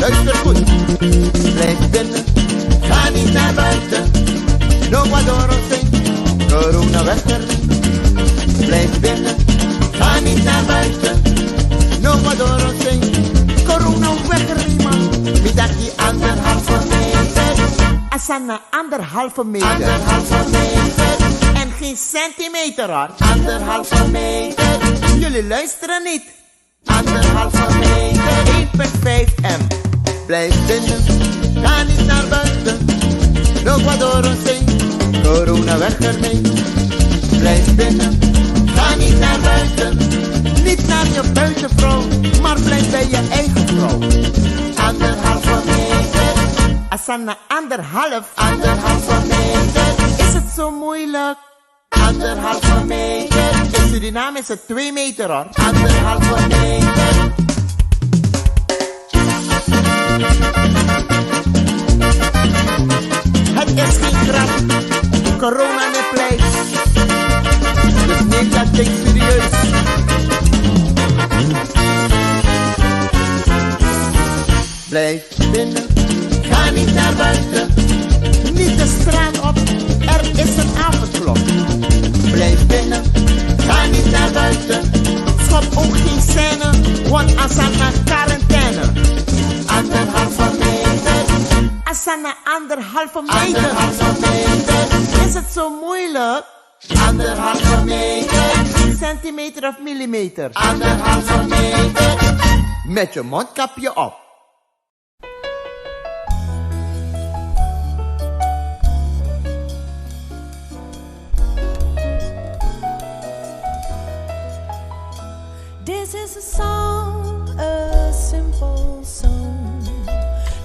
Luister goed. Blijf binnen, ga niet naar buiten. No adoro corona weg ermee. Blijf binnen, ga niet naar buiten. No adoro corona weg ermee man. Mi dati 1,5 meter. Asana 1,5 meter. 1,5 meter. En geen centimeter hoor. 1,5 meter. Jullie luisteren niet. 1,5 meter. 1,5 m. Blijf binnen, ga niet naar buiten. No adoro corona weg ermee. Blijf binnen, ga niet naar buiten. Niet naar je buitenvrouw, maar blijf bij je eigen vrouw. 1,5 meter. Asana anderhalf. 1,5 meter. Is het zo moeilijk? 1,5 meter. In Suriname is het 2 meter hoor. 1,5 meter. Het is geen grap. Corona ne pleit. Dus neem dat ding serieus. Blijf binnen, ga niet naar buiten. Niet de straat op, er is een avondklok. Blijf binnen, ga niet naar buiten. Schop ook geen scène, want Asana quarantaine. 1,5 meter. Asana 1,5 meter. 1,5 meter. Is het zo moeilijk? 1,5 meter. Geen centimeter of millimeter. 1,5 meter. Met je mondkapje op. This is a song, a simple song,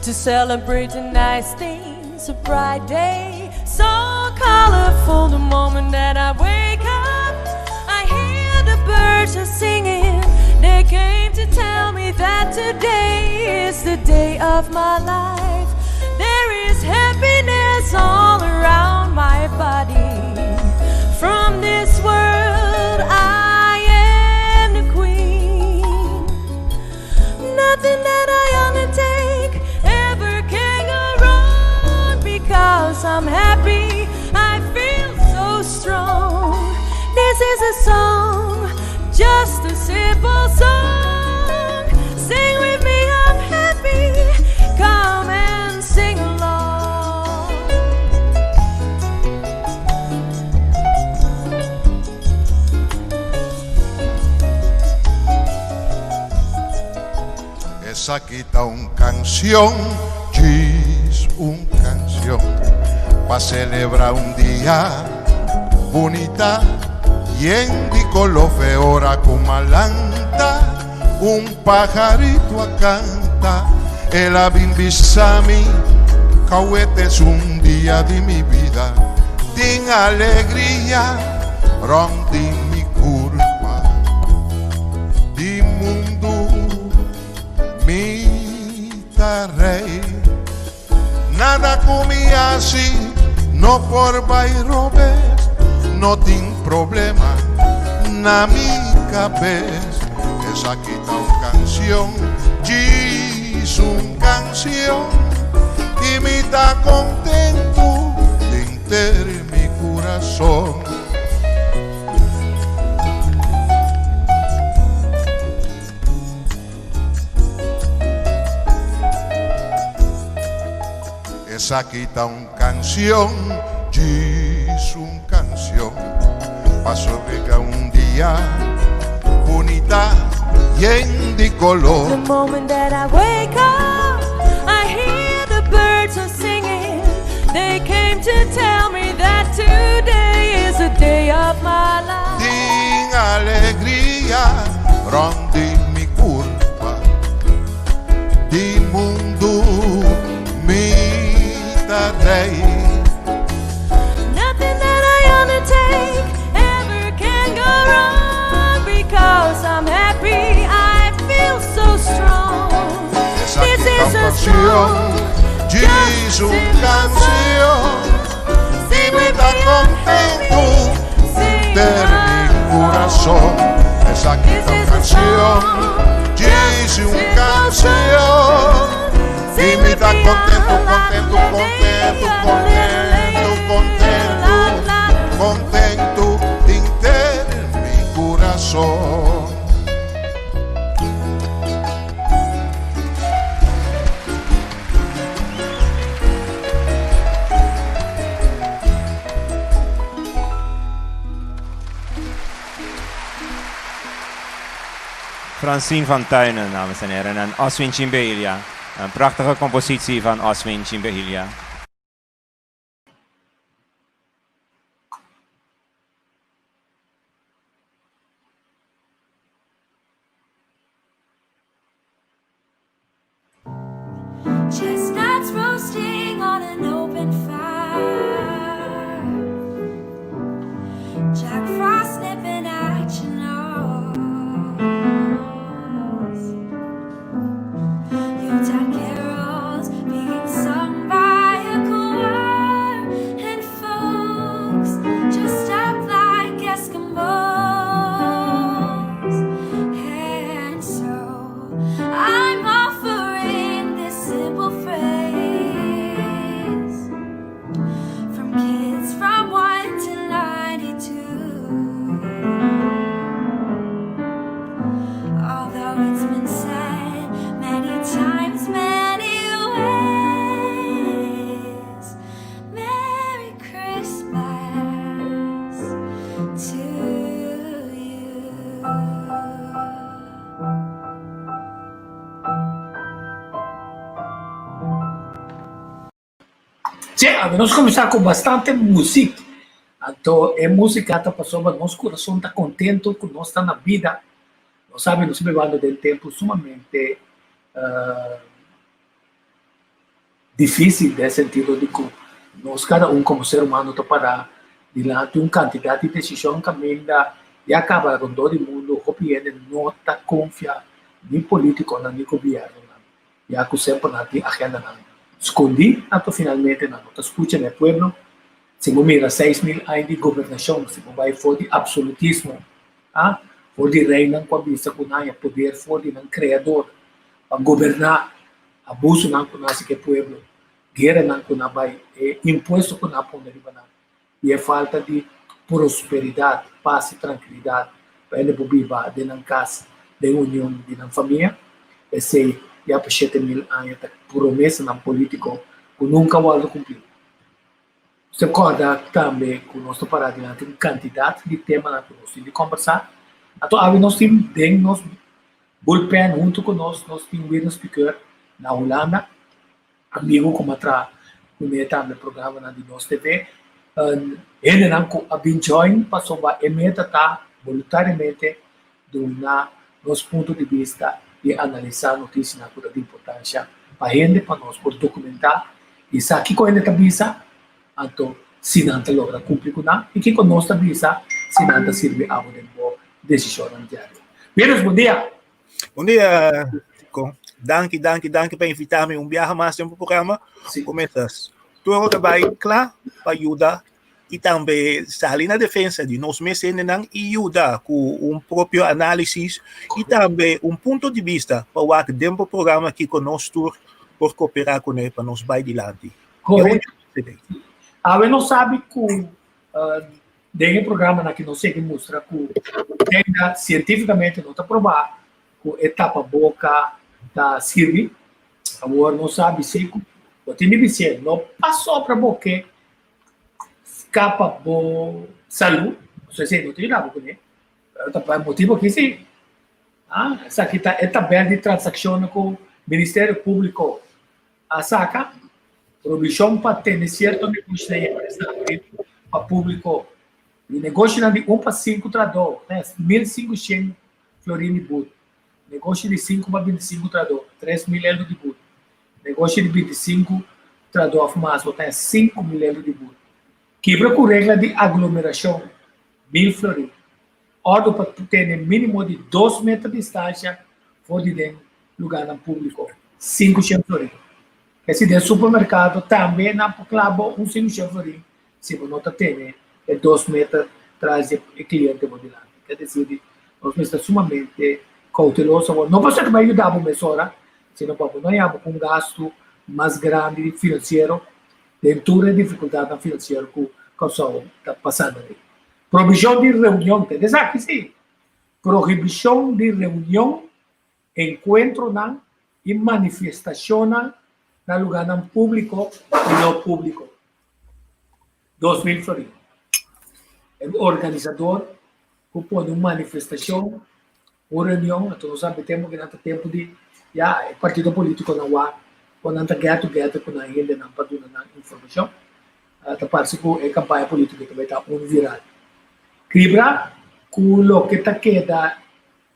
to celebrate the nice things, a bright day, so colorful. The moment that I wake up, I hear the birds are singing. They came to tell me that today is the day of my life. There is happiness all around my body. From this world, I am the queen. Nothing that I undertake ever can go wrong because I'm happy. I feel so strong. This is a song, just a simple song. Sing with me, I'm happy. Come and sing along. Esaki ta un cansion, djis un cansion, pa celebra un dia bunita, yen di colo ora cu m'a lanta, un pajarito a canta, el a bin bisami, cu awe ta un dia di mi bida, tin alegria, rond di mi curpa, di mundo mi ta rey. Nada cu mi haci, no por bay robes, no tin problema na mi cabes. Esaki ta un cansion, djis un cansion, y mi ta contento denter mi curason. Esaki ta un cansion, djis un cansion, pa celebra un dia bunita, yen di color. The moment that I wake up, I hear the birds are singing. They came to tell me that today is the day of my life. Tin alegria, rond di mi curpa, di mundo mi ta rey. Nothing that I undertake ever can go wrong because I'm happy. I feel so strong. Esaki This ta is un a cansion, song, djis un cansion, y mi ta contento denter mi curason. Esaki ta un cansion, djis un cansion, Kontentu, kontentu, kontentu, kontentu, kontentu, kontentu hinter mi kurason. Francine van Tuinen, dames en heren, en Oswin Chimbelia. Een prachtige compositie van Oswin Chimbelia. Chestnuts roasting on an open fire. Jack Frost nipping at your nose. Yuletide carols being sung by a choir, and folks dressed up like Eskimos. And so I'm offering this simple phrase from kids from 1 to 92. Although it's been said many times, many ways, Merry Christmas to you. Sí, awe nos kuminsá ku bastante muzik. Anto e músika ta pasobra nos kurason ta kontentu ku nos ta na bida. Nos sabi nos ta bibando den tempu sumamente difísil den sentido di ku nos kada un komo ser humano ta pará dilanti un kantidat di desishon kaminda ya kaba rondó di mundu hopi hende no ta konfia ni polítikonan ni gobièrnunan ya ku semper nan tin agendanan skondí anto finalmente nan no ta skucha na e pueblo. Si bo mira 6000 aña di gobernashon si bo bai for di apsolutismo a for di reinan ku a bisa ku nan haña poder for di nan kreador pa goberná abusonan ku nan hasi ku e pueblo, gueranan ku nan bai, e impuesto ku nan a pone riba nan i e falta di prosperidat, pas i trankilidat pa hende por biba den nan kas den union di nan famia. Esei ya pa 7000 aña ta promesanan polítiko ku nunka a wòrdu kumplí. Nos ta kòrda tambe ku nos ta pará dilanti un kantidat di temanan ku nos tin di kòmbersá. Anto awe nos tin den nos bullpen huntu ku nos, nos tin Wirnus Pikeur na Hulanda, amigu ku mi a traha kuné tambe programanan di Nos TV. Hendenan ku a bin join pasobra e meta ta boluntariamente duna nos punto di bista i analisá notisianan ku ta di importansha pa hende pa nos por dokumentá i sa kiko hende ta bisa, anto si nan ta logra kumpli ku nan i kiko nos ta bisa si nan ta sirbi abo den bo desishonnan diario. Virus, bon dia! Bon dia, Tico. Danki, danki, danki pa invitá mi un biaha mas den bo programa. Sí. Como estás? Tur ta bai kla pa yuda i tambe sali na defensa di nos mes hendenan i yuda ku un propio análisis i tambe un punto di bista pa wak den bo programa kiko nos tur por kooperá kuné pa nos bai dilanti. Correcto. Awe nos sabi ku den e programanan aki nos sigui mustra ku ainda sientífikamente no ta probá ku e tapaboka ta sirbi. Awor nos sabi si ku bo tin di bis'é no pasobra bo ke skapa bo salú, pasobra esei no ta yuda bo kuné, pero ta pa e motibu aki si. Esaki ta e tabel di transakshonnan ku Ministerio Públiko a saka, Provishon pa tene sierto negoshinan i empresanan abrí pa públiko. Di negoshinan di un pa sinku trahadó, 1500 florin di but. Negoshi di sinku pa 25 trahadó, 3000 euro di but. Negoshi di 25 trahadó òf mas, bo ta haña 5000 euro di but. Kibra ku regla di aglomerashon, 1000 florin. Òrdu pa tene mínimo di dos meter distansha for di den lugánan públiko, 500 florin. Esei den supermerkado tambe nan por kla bo un 500 florin si bo no ta tene e dos meter tras di e kliente bo dilanti. Ke desir di nos mester sumamente kouteloso awor, no pasobra ku bai yuda bo mesora, sino pa bo no haña bo ku un gastu mas grandi finansiero den tur e difikultatnan finansiero ku Kòrsou ta pasando aden. Prohibishon di reunion, tende esaki si, prohibishon di reunion, enkuentronan i manifestashonnan na lugánan públiko i no públiko. 2000 florin. E organisador ku pone un manifestashon, un reunion, anto nos sabi tempu ku nan ta tempu di ya e partido politikonan wak kon nan ta get together ku nan hendenan pa duna nan informashon. Ta parse ku e kampaña politiko ta bai ta un viral. Kribra ku loke ta keda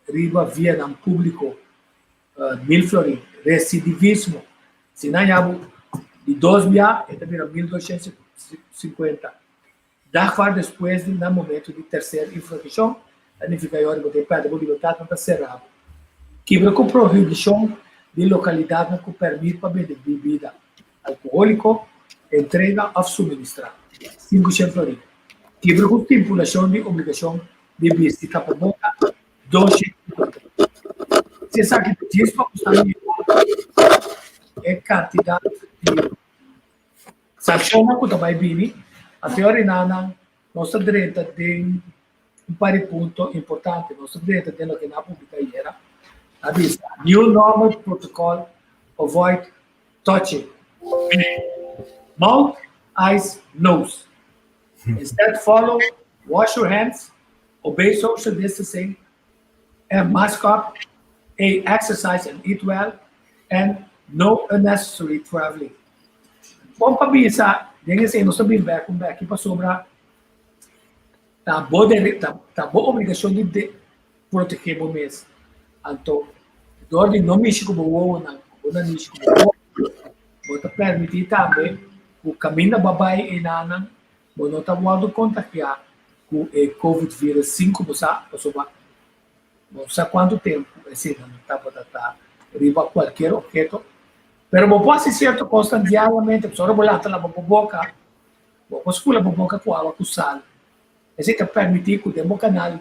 riba vianan públiko 1000 florin. Residivismo, si nan yabu di dos bia e ta bira 1250. Dagvaar despues di na momento di tercer infraccion ta nifica yori bo ta e perde bo libertad nan ta cera bo. Kibra cu prohibicion di localidadnan cu permit pa bende bibida alcoholico, entrega of suministra, 500 florin. Kibra cu stipulacion di obligacion di bisti tapaboca, 250. Si esaki ta djis pa cu sta mira e cantidad di Sanshonnan ku ta bai bini, a teorinanan nos ta drenta den un par di punto importante. Nos ta drenta den loke nan a publiká ayera. A bisa, New normal protocol, avoid touching mouth, eyes, nose. Instead follow, wash your hands, obey social distancing, and mask up, A, exercise and eat well, and no unnecessary traveling. Bon pa bisa, den esei nos ta bin bek un beki pasobra ta bo dere, ta, ta bo obligashon di de protegé bo mes. Anto, dor di no mishi ku bo wowonan, ku bo nanishi, ku bo boka, bo ta permití tambe ku kaminda bo a bai enanan, Bo no ta wòrdu kontagiá ku e covid virus sin ku bo sa, pasobra bo no sa kuantu tempu eseinan tabata ta riba kualkier opheto. Pero bo por hasi sierto kosnan diariamente, pasobra ora bo lanta laba bo boka, bo por spula bo boka ku awa ku sal. Esei ta permití ku den bo kanal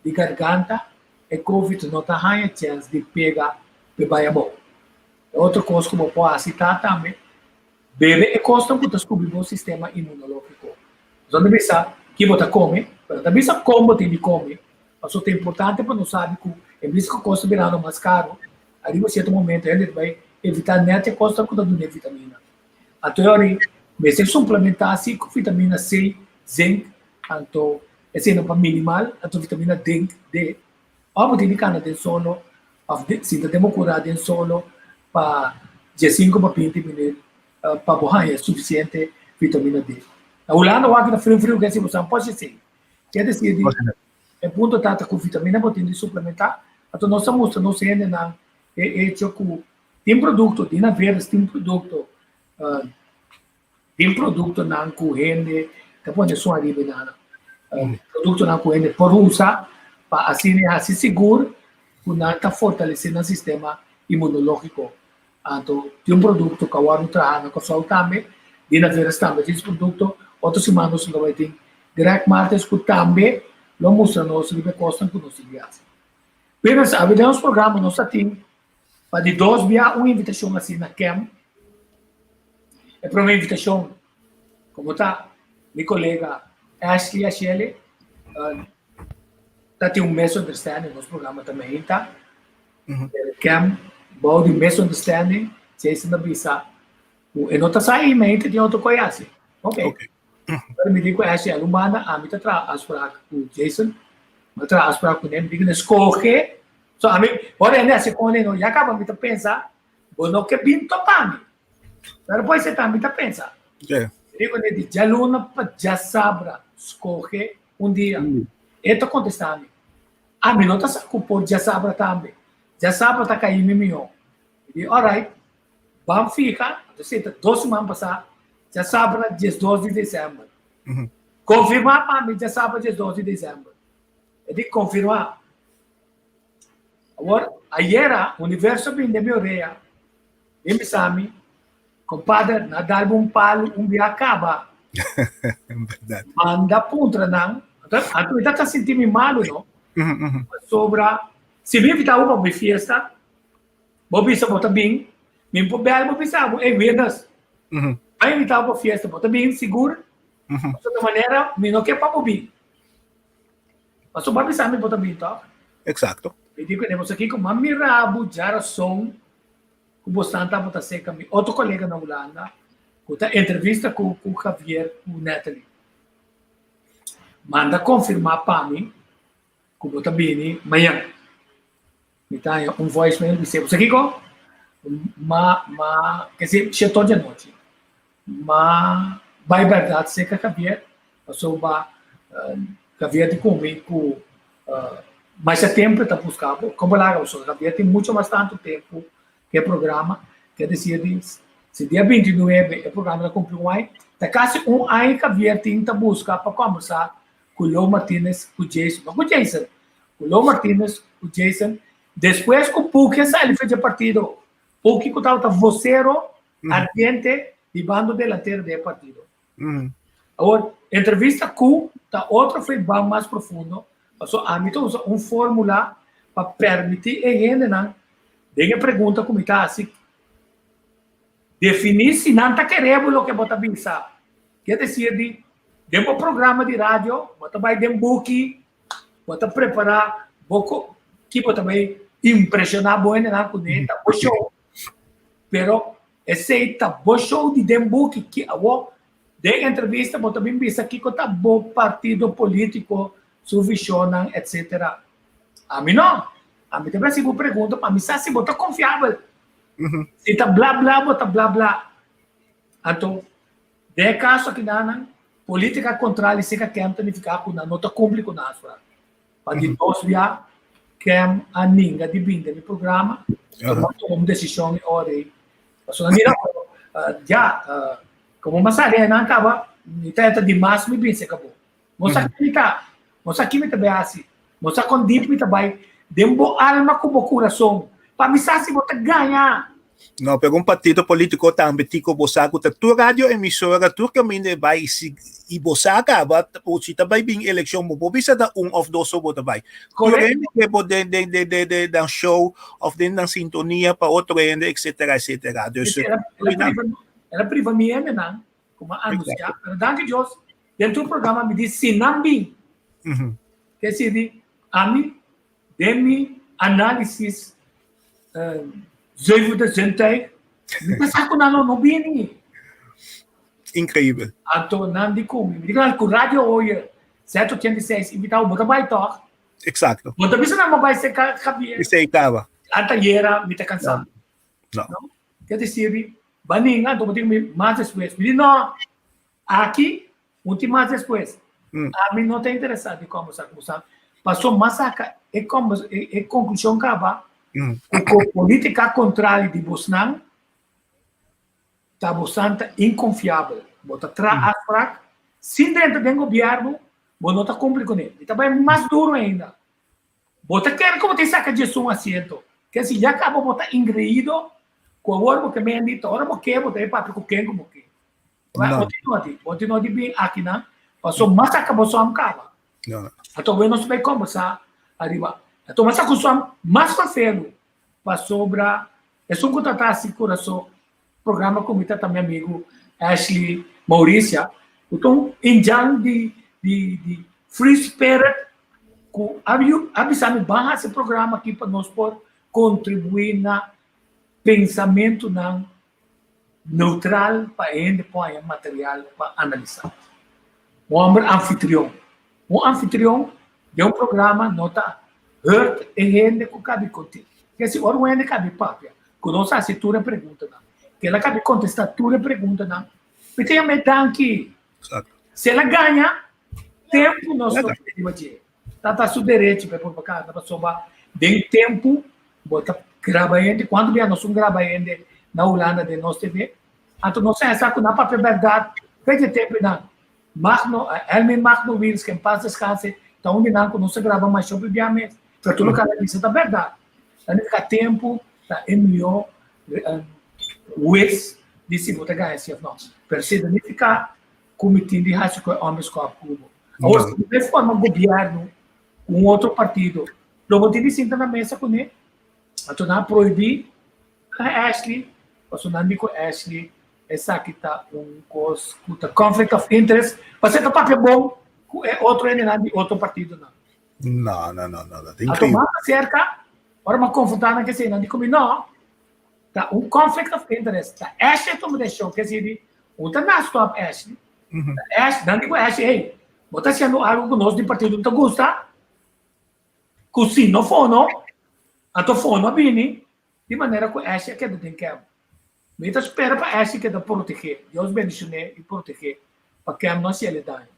di garganta e covid no ta haña chèns di pega p'e bai abou. E otro kos ku bo por hasi ta tambe Bebe e kosnan ku ta subi bo sistema imunológiko. Nos ta bisa ki bo ta kome, pero no ta bisa kon bo tin di kome. Pasobra ta importante pa nos sabi ku en bes ku kos ta birando mas karu, ariba sierto momento hende ta bai evitá nèt e kosnan ku ta duna e vitamina. Anto e ora mester suplementá si ku vitamina C, zinc, anto eseinan pa minimal, anto vitamina D, D. Òf bo tin di kana den solo òf sinta den bo kurá den solo pa diesinku pa binti minüt pa bo haña sufisiente vitamina D. Na Hulanda wak ta friu friu kesi bo sa por esei. Ke desir di e punto ta ta ku vitamina bo tin di suplementá, anto nos ta mustra nos hendenan e echo ku tin produkto, tin na veres tin produkto, tin produktonan ku hende ta pone sun ariba nan. Produktonan ku hende por usa pa asina hasi sigur ku nan ta fortalesé nan sistema imunológiko. Anto tin un produkto ku a wòrdu traha na Kòrsou tambe, di na veres tambe tin su produkto. Otro siman nos lo bai tin Greg Martens ku tambe lo mustra nos riba e kosnan ku nos tin di hasi. Pero awe den nos programa nos ta tin Pa di dos bia un invitashon asina kem. E prome invitashon komo ta mi kolega Ashley Ashele ta tin un misunderstanding, nos programa ta meinta. Kem bou di misunderstanding, Jason a bisa ku e no ta sa i meinta tin otro koi hasi. Ok. Pero mi di ku Ashley algun banda ami ta traha afspraak ku Jason, mi a traha afspraak ku ne, mi di ku ne skohe. So ami, ora hende hasi con no, ya caba mi ta pensa, bo no ke bin topa mi. Pero puede ser tambe mi ta pensa. Yeah. Digo ne di djaluna pa djasabra, scoge un dia. E ta contesta mi, ami no ta sa cu por djasabra tambe. Djasabra ta caí mi mihó. Mi di, alright, ban fija, anto seta dos siman pasá, djasabra 12 di december. Confirma pa mi djasabra 12 di december. E di confirma. Awor, ayera, universo a bini den mi orea i a bisa mi, Compadre, na dal bo un palu un bia caba. Berdad. Manda puntra nan. Anto mi ta sinti mi malu, no? Pasobra, si mi invita bo pa mi fiesta, bo bisa bo ta bin, Mi por bel bo bisa bo, ey Wirnes, a invita bo pa fiesta, bo ta bin sigur? Pasobra di manera mi no ke pa bo bin. Pasobra bo a bisa mi bo ta bin tòg? Exacto. Mi di kuné, bo sa kiko, m'a mira bo djarason ku bo stan tabata serka mi otro kolega na Hulanda ku ta entrevista ku ku Javier ku Natalie. Manda konfirmá pa mi ku bo ta bini mañan. Mi ta haña un voicemail bis'é, bo sa kiko? Ma, ma, kese shetor di anochi. Ma bai bèrdat serka Javier, pasobra Javier di ku mi ku masha tempu e ta buska bo. Kon bo laga bo? Pasobra Javier tin mucho mas tantu tempu ku e programa. Ke desir di si dia 29 e programa ta kumpli un aña, ta kasi un aña Javier tin ta buska pa kòmbersá ku Lou Martinez ku Jason, no ku Jason, ku Lou Martinez ku Jason, despues ku Puki a sali for dje partido, Puki ku tabata vocero ardiente di bando delantero di e partido. Awor, entrevista ku ta otro for e ban mas profundo, pasobra ami ta usa un formula pa permiti e hendenan den e pregunta ku mi ta hasi Definí si nan ta kere bo loke bo ta bisa. Ke desir di, den bo programa di radio, bo ta bai den buki, bo ta prepará bo ko ki bo ta bai impreshoná bo hendenan kuné, ta bo show. Pero esei ta bo show di den buki ki awor den entrevista bo ta bin bisa kiko ta bo partido polítiko, su vishonnan, etcetera. Ami no. Ami ta bai hasi bo pregunta pa mi sa si bo ta konfiabel. Si ta bla bla bo ta bla bla. Anto den e kaso aki nan politica kontra li seka Kem ta nifiká ku nan no ta kumpli ku nan afspraak. Pa di dos bia Kem a ninga di bin den mi programa, tuma un desishon e ora ei. Pasobra mira ya komo mi a sali einan kaba mi ta eta dimas mi bin seka bo. Bo sa ken mi ta, bo sa ki mi ta bai hasi, bo sa kon dip mi ta bai den bo alma ku bo kurason, pa mi sa si bo ta gaña. No, pero un partido politico tambe tico bo sa cu ta tur radio emisora, tur caminda e bai si y bo sa caba o si ta bai bin eleccion bo por bisa ta un of dos so bo ta bai. Tur hende ke bo den den den den den nan show of den nan sintonia pa otro hende etcetera etcetera. Dus El a priva el a priva mi hendenan Como a anuncia, pero danki Dios, den tur programa mi di si nan bin. Ke si di ami den mi analisis zuiver zintuig, mi ta sa ku nan lo no bini. Increibel. Anto nan di ku mi, mi di ku radio oye, 786 invitado, bo ta bai toch? Exacto. Bo ta bisa nan bo bai serka Javier. Esei taba. Anta yera mi ta kansa. No. No? Ke te sirbi? Baninga, anto bo tin mi mas despues. Mi di no, aki un tin mas despues. Ami no ta interesá di kombersa ku boso. Paso mas saka e kombersa, e konklushon kaba ku ku politika kontrali di bosnan ta bosan ta inkonfiabel. Bo ta traha afsprak sin drenta den gobièrnu, bo no ta kumpli kuné. Mi ta bai mas duru ainda. Bo ta kere ku bo tin saka djesun asiento. Ke si ya kaba bo ta ingreido ku awor bo ke mendi ta ora bo ke bo ta e papia ku ken ku bo ke. No. Bo tin noti, bo tin noti bin akinan paso mas saka bo som kaba. No. Ato we nos bai kombersa ariba. Ato mas saka som mas fafelu pasobra esun ku ta ta hasi kurason programa ku mi ta ta mi amigu Ashley Mauricia ku ta un injan di di di free spirit ku a a bisa mi ban hasi programa aki pa nos por kontribuí na pensamentunan neutral pa e hende por haña material pa analisá. Un hòmber anfitrion. Un anfitrion den un programa no ta hurt e hende ku kabi kont'é. Kesi ora un hende kabi papia ku nos hasi tur e preguntanan, ku el a kabi kontestá tur e preguntanan, mi ta yam'é danki. Si el a gaña, tempu nos lo pidi riba dje. Ta ta su derecho pa e por kanta pasobra den tempu bo ta graba hende. Kuantu bia nos un graba hende na Hulanda den nos TV? Anto nos a sa ku nan papia bèrdat fe dje tempu einan. Magno, Helmin Magno Wiels, ke en pas deskanse, ta un di nan ku nos a graba masha hopi bia mes. Pero tur loke a bisa ta bèrdat. Ta nifiká tempu ta e mihó hues di si bo ta gaña si òf nò. Pero si ta nifiká ku mi tin di hasi ku e hombres kòp ku bo. Awor, si bo bai forma gobièrnu ku un otro partido, lo bo tin di sinta na mesa kuné. Anto nan a prohibí Ashley. Pasobra nan di ku Ashley esaki ta un kos ku ta conflict of interest, pasobra e ta papia bon ku e otro hendenan di otro partidonan. No, no, no, no, ta Anto increíble. mas aserka, ora mi a konfrontá nan ku esei, nan di ku mi no, ta un conflict of interest, ta Ashley a tuma desishon, ke si di, un ta na stop Ashley, ta Ashley, nan di ku Ashley, hey, bo ta hasiendo algu ku nos di partido no ta gusta, ku si no fono, anto fono a bini, Di manera ku Ashley a keda den Cam. Mi ta spera pa Ashley keda protegé. Dios bendishoné i protegé pa Cam no hasiel e daño.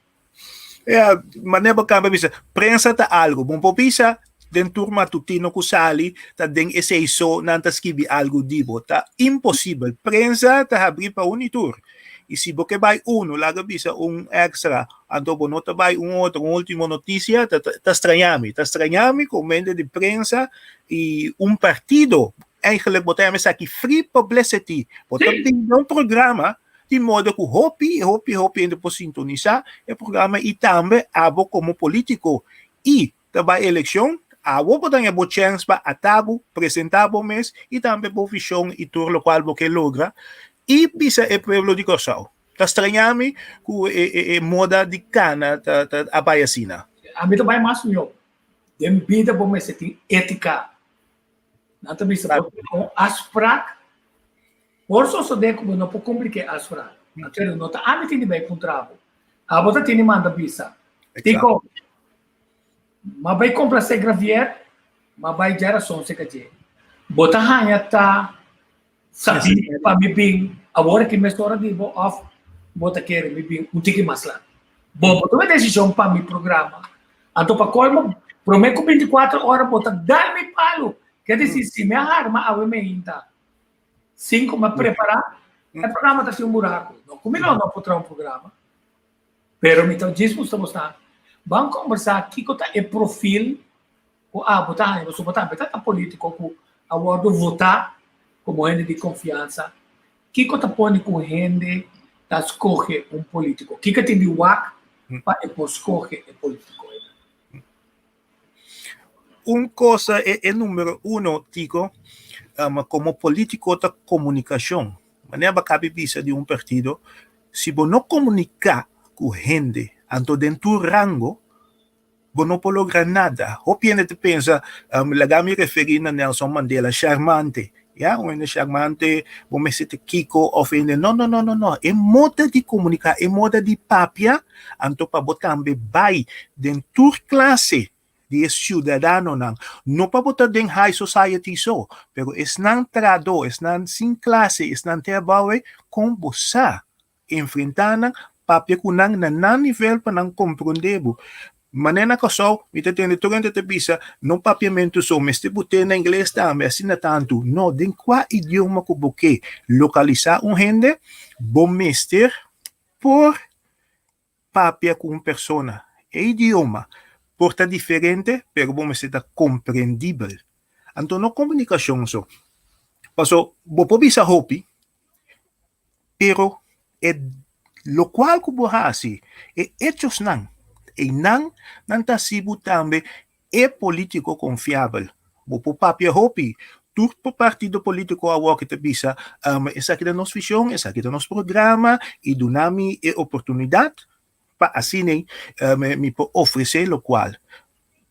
Ya, manera bo kamba bisa, prensa ta algu. Bo por bisa den tur matutino ku sali ta den esei so nan ta skibi algu di bo. Ta imposibel. Prensa ta habrí pa un i tur. I si bo ke bai unu, laga bisa un extra, anto bo no ta bai un otro, un ultimo noticia, ta, ta straña mi. Ta straña mi ku mente di prensa i un partido, eigenlijk bo ta yama esaki free publicity. Bo ta brinda un programa di modo ku hopi, hopi, hopi hende por sintonisá e programa i tambe abo komo polítiko i ta bai elekshon, abo bo ta haña bo chèns pa ata bo, presentá bo mes i tambe bo vishon i tur lokual bo ke logra i bisa e pueblo di Kòrsou. Ta straña mi ku e moda di kana ta a bai asina. Ami ta bai mas mihó. Den bida bo mester tin étika. Nan ta bisa bo tin un afsprak. Por sosodé ku bo no por kumpli ku e afsprak. Pero no ta ami tin di bai puntra bo. Abo ta tin di manda bisa. Dikon? Ma bai komplasé Gravier, ma bai djarason serka dje. Bo ta haña ta sabí pa mi bin awor aki mesora di bo òf bo ta kere mi bin un tiki mas lat? Bo bo tuma e desishon pa mi programa. Anto pa kolmo, promé ku bintikuater ora bo ta dal mi palu. Ke disi, si mi a harma awe meinta sin ku mi a prepará, e programa ta tin un buraku. No ku mi no no por traha un programa. Pero mi ta djis gusta bosta ban kombersá kiko ta e profil ku abo ta haña, pasobra bo tambe ta ta polítiko ku a wòrdu votá komo hende di konfiansa. Kiko ta pone ku hende ta skohe un polítiko? Kiko tin di wak pa e por skohe e polítiko ei? Un cosa e, e numero uno, Tico, como politico ta comunicacion. Manera bo cabe bisa di un partido, si bo no comunica cu hende, anto den tur rango, bo no por logra nada. Hopi hende ta pensa, laga mi referi na Nelson Mandela, charmante. Ya, un hende charmante, bo mester ta kiko of hende, no, no, no, no, no. E moda di komuniká, e moda di papia, anto pa bo tambe bai den tur klase di e siudadanonan. No pa bo ta den high society so, pero esnan trahadó, esnan sin klase, esnan te abou ei, kon bo sa Enfrentá nan, papia ku nan na nan nivel pa nan komprondé bo. Manera na Kòrsou, mi ta tende tur hende ta bisa, no papiamentu so, mester bot'é na ingles tambe, asina tantu. No, den kua idioma ku bo ke lokalisá un hende, bo mester por papia ku un persona. E idioma por ta diferente, pero bo mester ta komprendibel. Anto no komunikashon so. Paso bo por bisa hopi, Pero e lokual ku bo hasi, e echosnan, einan nan ta hasi bo tambe e polítiko konfiabel. Bo por papia hopi, tur partido polítiko awor ki ta bisa, esaki ta nos vishon, esaki ta nos programa i duna mi e oportunidat pa asina mi por ofresé lokual.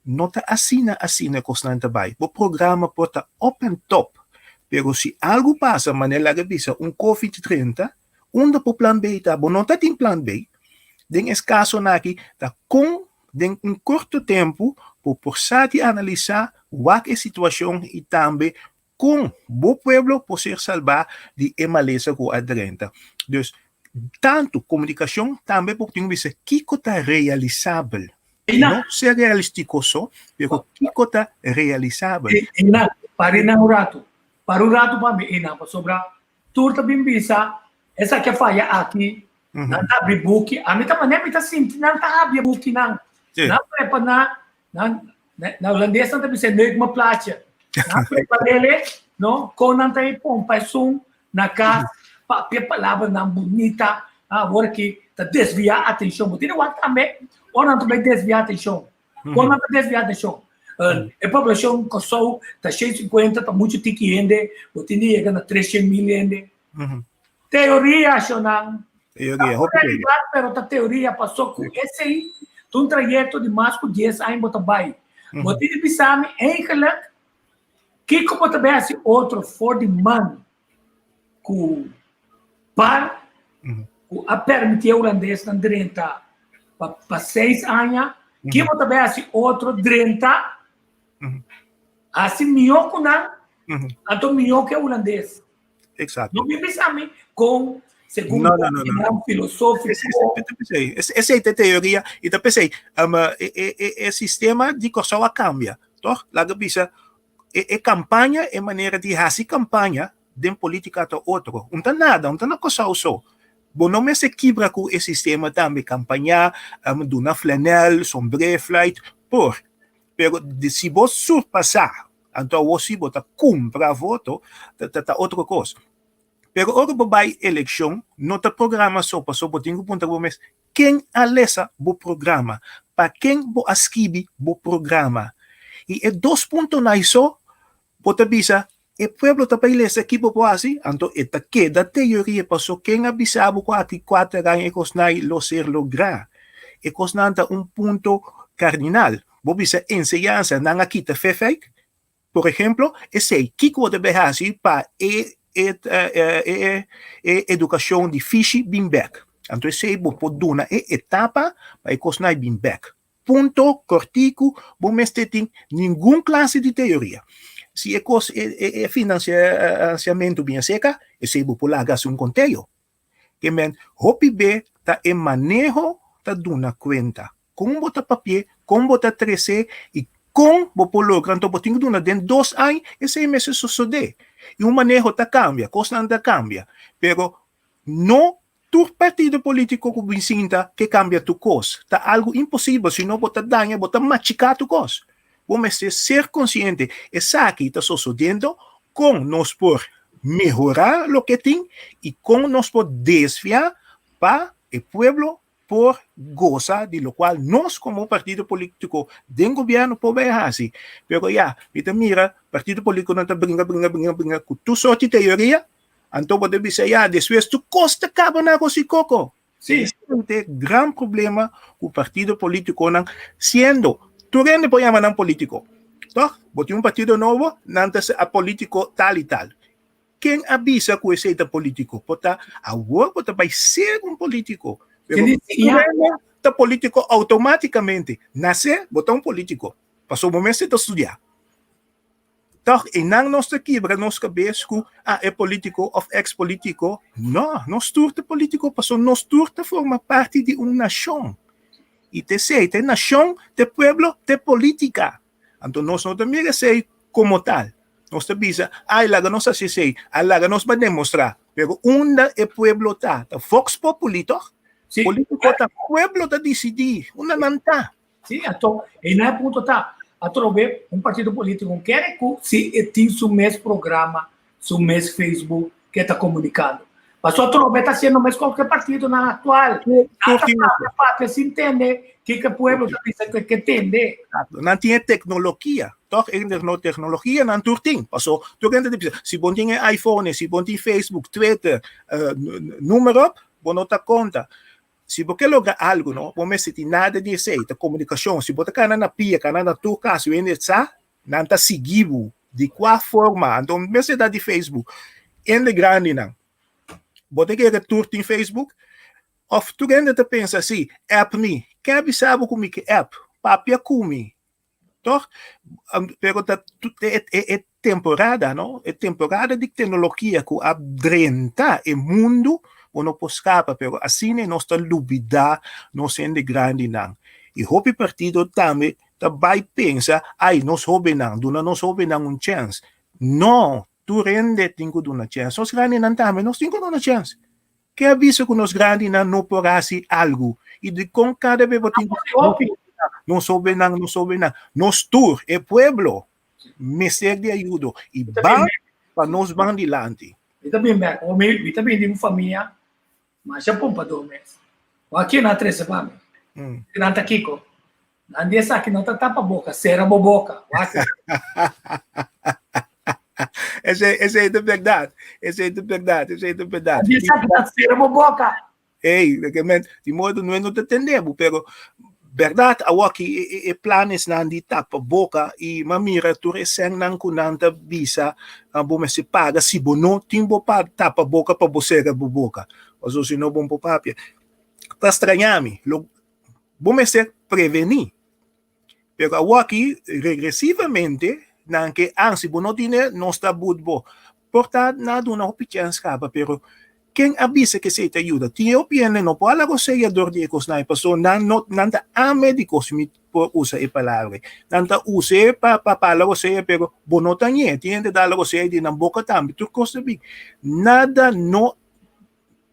No ta asina asina kosnan ta bai. Bo programa por ta op en top, pero si algu pasa, manera laga bisa un covid 30, unda bo plan B ta? Bo no ta tin plan B. Den es kasonan aki ta kon den un korto tempu bo por sa di analisá, wak e situashon i tambe Kon bo pueblo por ser salbá di e malesa ku a drenta? Dus, tantu komunikashon tambe bo tin ku bisa kiko ta realisabel. No ser realistiko so, pero kiko ta realisabel. Einan, para einan un ratu. Para un ratu pa mi einan, pasobra tur ta bin bisa esaki a faya aki, nan ta habri buki. Ami ta manera mi ta sinti nan ta habri e bukinan. Nan prepa na Nan, na holandés nan ta bisa neuk me plaatje. Nan preparele, no? Kon nan ta e pompa esun na kas, papia palabranan bunita, awor ki ta desviá atenshon. Bo tene wak tambe, ora nan ta bai desviá atenshon. Kon nan ta desviá atenshon? E poblashon Kòrsou ta 150, ta muchu tiki hende, bo tin di yega na 300 mil hende. Teoria, shonnan. Teoria, hopi teoria. Realidat, pero ta teoria, paso ku esei ta un trayekto di mas ku 10 aña bo ta bai. Bo tin di bisa mi eigenlijk kiko bo ta bai hasi otro for di man ku par ku a permití e hulandesnan drenta pa pa 6 aña, kiko bo ta bai hasi otro drenta hasi mihó ku nan, anto mihó ku e hulandes. Exacto. No mi bisa mi con segun no, no, no, no. filosófico. Esei ta teoria y ta pesei um, e, e, e, e sistema di Kòrsou a cambia, toch? Laga bisa e, e campaña, e manera di hasi campaña den política ta otro. Un ta nada, un ta na Kòrsou so. Bo no mester kibra ku e sistema tambe campaña, um, duna flanel, sombré, fluit, por. Pero si bo surpasá, anto awor si bo ta kumpra voto, ta ta otro kos. Pero ora bo bai elekshon, no ta programa so, pasobra bo tin ku puntra bo mes, ken a lesa bo programa? Pa ken bo a skibi bo programa? I e dos puntonan ei so, bo ta bisa, e pueblo ta bai lesa ki bo por hasi? Anto e ta keda teoria, pasobra ken a bisa bo ku aki kuater aña e kosnan ei lo ser lográ? E kosnan ta un punto kardinal. Bo bisa enseñansa, nan a kita fefek, por ehemplo, esei, kiko bo ta bai hasi pa e e e edukashon di fishi bin bek? Anto esei bo por duna e etapa pa e kosnan ei bin bek. Punto kortiku, bo mester tin ningun klase di teoria. Si e kos e e finansiamentu bin aseka, esei bo por laga hasi un konteo. Ke men hopi be ta e maneho ta duna kuenta. Kon bo ta papi'é, kon bo ta tres'é i kon bo por logra. Anto bo tin ku duna den dos aña esei mester sosodé. I un maneho ta kambia, kosnan ta kambia. Pero no tur partido polítiko ku bin sinta ke kambia tur kos. Ta algu imposibel, si no bo ta daña, bo ta machiká tur kos. Bo mester ser konsiente esaki ta sosodiendo, kon nos por mehorá loke tin i kon nos por desviá pa e pueblo por gosa di lokual nos komo partido polítiko den gobièrnu por bai hasi. Pero ya, mi ta mira partido polítikonan ta bringa, bringa, bringa, bringa ku tur sorti teoria, anto bo ta bisa ya despues tur kos ta kaba na arroz i koko. Sí. Esei ta e gran problema ku partido polítikonan siendo tur hende por yama nan polítiko, tòg? Bo tin un partido nobo, nan ta a polítiko tal i tal. Ken a bisa ku esei ta polítiko? Por ta awor bo ta bai ser un polítiko. Pero tur hende ta polítiko outomátikamente. Nasé bo ta un polítiko, pasobra bo mester ta studiá. Tòg einan nos ta kibra nos kabes ku a e polítiko òf eks polítiko. No, nos tur ta polítiko pasobra nos tur ta forma parti di un nashon. I ta esei, ta e nashon, ta e pueblo, ta e polítika. Anto nos no ta mira esei komo tal. Nos ta bisa, ai laga nos hasi esei, ai laga nos bai demostrá. Pero unda e pueblo ta? Ta vox populi, tòg? Sí. Polítiko ta pueblo ta disidí unda nan ta. Sí, anto einan e punto ta. Atrobe un partido polítiko kere ku si e tin su mes programa, su mes Facebook ke ta komunikando. Paso atrobe ta hasiendo mes kos ku e partidonan aktual. Nan ta papia papia sin tende kiko e pueblo ta bisa ku e ke tende. Exacto. Nan tin e teknologia, tòg? E teknologia nan tur tin. Paso tur hende ta bisa, si bo tin e iPhone, si bo tin Facebook, Twitter, noem maar op, bo no ta konta. Si bo ke logra algu no, bo mester tin nada di esei, ta komunikashon. Si bo ta kana na pia, kana na tur kas, yu hende sa, nan ta sigui bo. Di kua forma? Anto mester ta di Facebook. Hende grandinan, bo ta kere tur tin Facebook? Òf tur hende ta pensa si, app mi. Ken a bisa bo ku mi ke app? Papia ku mi. Toch? Pero ta e, e, e temporada, no? E temporada di tecnologia ku a drenta e mundu, bo no por skapa, pero asina nos ta lubida nos hende grandinan. I hopi partido tambe ta bai pensa, ai, nos hobennan, duna nos hobennan un chèns. No, tur hende tin ku duna chèns. Nos grandinan tambe, nos tin ku duna chèns. Ke a bisa ku nos grandinan no por hasi algu? I dikon kada bes bo tin ku nos hobennan, nos hobennan, nos tur, e pueblo, mester di ayudo i ban pa nos ban dilanti. Mi ta bin bek, mi ta bin di un famia masha pompadó mes. Wak kinan a trese pa mi? Kinan ta kiko? Nan di esaki no ta tapa boka, sera bo boka. Wak. Esei, esei ta bèrdat. Esei ta bèrdat, esei ta bèrdat. Nan di esaki ta sera bo boka. Ei, ke men, di modo no no ta tende bo, pero bèrdat awor ki e, e, e planesnan di tapa boka i m'a mira tur e sènnan ku nan ta bisa bo mester paga si bo no tin bo pa tapa boka pa bo sera bo boka. Pasobra si no bo no por papia. Ta straña mi. Lo Bo mester prevení. Pero awor aki, regresivamente, nan ke an, si bo no tine, nos ta but bo. Por ta na duna hopi chèns kaba, pero ken a bisa ke esei ta yuda? Tin e hopi hende no por hala rosea dor di e kosnan ei, pasobra nan no, nan ta amédiko, si mi por usa e palabra ei. Nan ta us'é pa pa hala rosea, pero bo no ta ñe. Tin hende ta hala rosea di nan boka tambe, tur kos ta bin. Nada no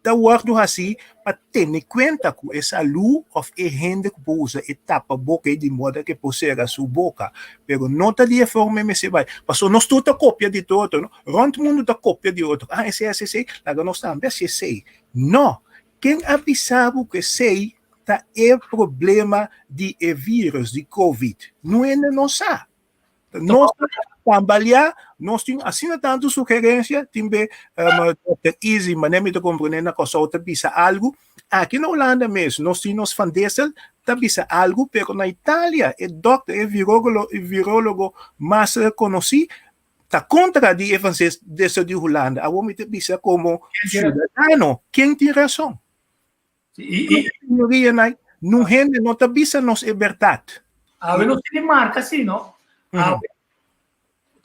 ta wòrdu hasí pa tene kuenta ku e salú òf e hende ku por usa e tapaboka ei di moda ku e por sera su boka. Pero no ta di e forma e mester bai. Pasobra nos tur ta kopia di tur otro, no? Rònt mundu ta kopia di otro. Ah, esei hasi esei, laga nos tambe hasi esei. No! Ken a bisa bo ku esei ta e problema di e vírùs di covid? No hende no sa. Nos ta tambaleá, nos tin asina tantu sugerensia, tin be um, Dr. Easy, mané mi ta komprendé na Kòrsou ta bisa algu. Aki na Hulanda mes, nos tin nos Van Dessel ta bisa algu, pero na Italia e dòkter, e virógolo, e virólogo mas konosí ta kontra di e Van Dessel di Hulanda. Awor mi ta bisa komo siudadano, ken tin rason? Mayoria na nun hende no ta bisa nos e bèrdat. Awe nos tin marka si, no? Awe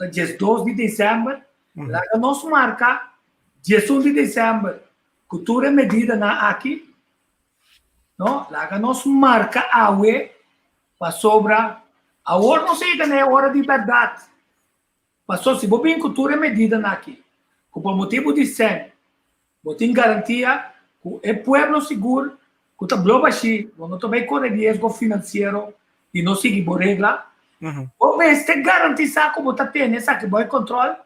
ta 12 di desèmber, laga nos marka 11 di desèmber ku tur e medidanan aki, no? Laga nos marka awe pasobra awor nos a yega na e ora di bèrdat. Pasobra si bo bin ku tur e medidanan aki, ku pa motibu di sèn Bo tin garantia ku e pueblo sigur ku ta blo bashí, bo no ta bai kore riesgo finansiero di no sigui bo regla. Bo mester garantisá ku bo ta tene esaki bo e kòntròl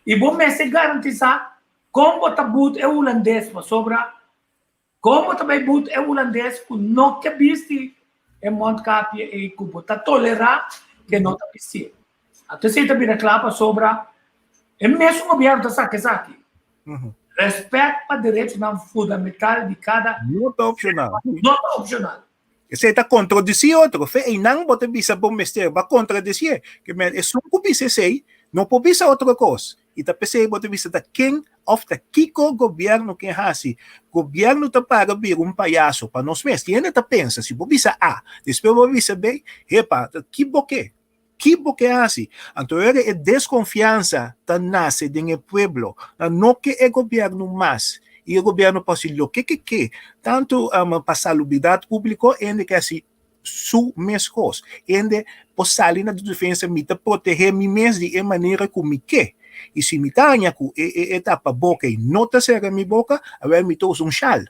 i bo mester garantisá kon bo ta but e hulandes pasobra kon bo ta bai but e hulandes ku no ke bisti e mondkapje ei ku bo ta tolerá ke no ta bistié. Anto esei ta bira kla pasobra e mesun gobièrnu ta saka esaki. Rèspèt pa derechonan fundamental di kada. No ta opshonal. No ta opshonal. Esei ta kontradisí otro. Fe einan bo ta bisa bo mester ba kontradisié. Ke men esun ku bisa esei no por bisa otro kos. I ta p'esei bo ta bisa ta ken òf ta kiko gobièrnu ke hasi. Gobièrnu ta para bira un payaso pa nos mes. Tin hende ta pensa si bo bisa A, despues bo bisa B, hepa, ta ki bo ke? Ki bo ke hasi? Anto ora e deskonfiansa ta nase den e pueblo, nan no ke e gobièrnu mas i e gobièrnu por hasi loke ke ke, tantu pa salubridat públiko hende ke hasi su mes kos, hende por sali na defensa mi ta protehé mi mes di e manera ku mi ke i si mi ta haña ku e tapa boka ei no ta sera mi boka, awor mi ta usa un shal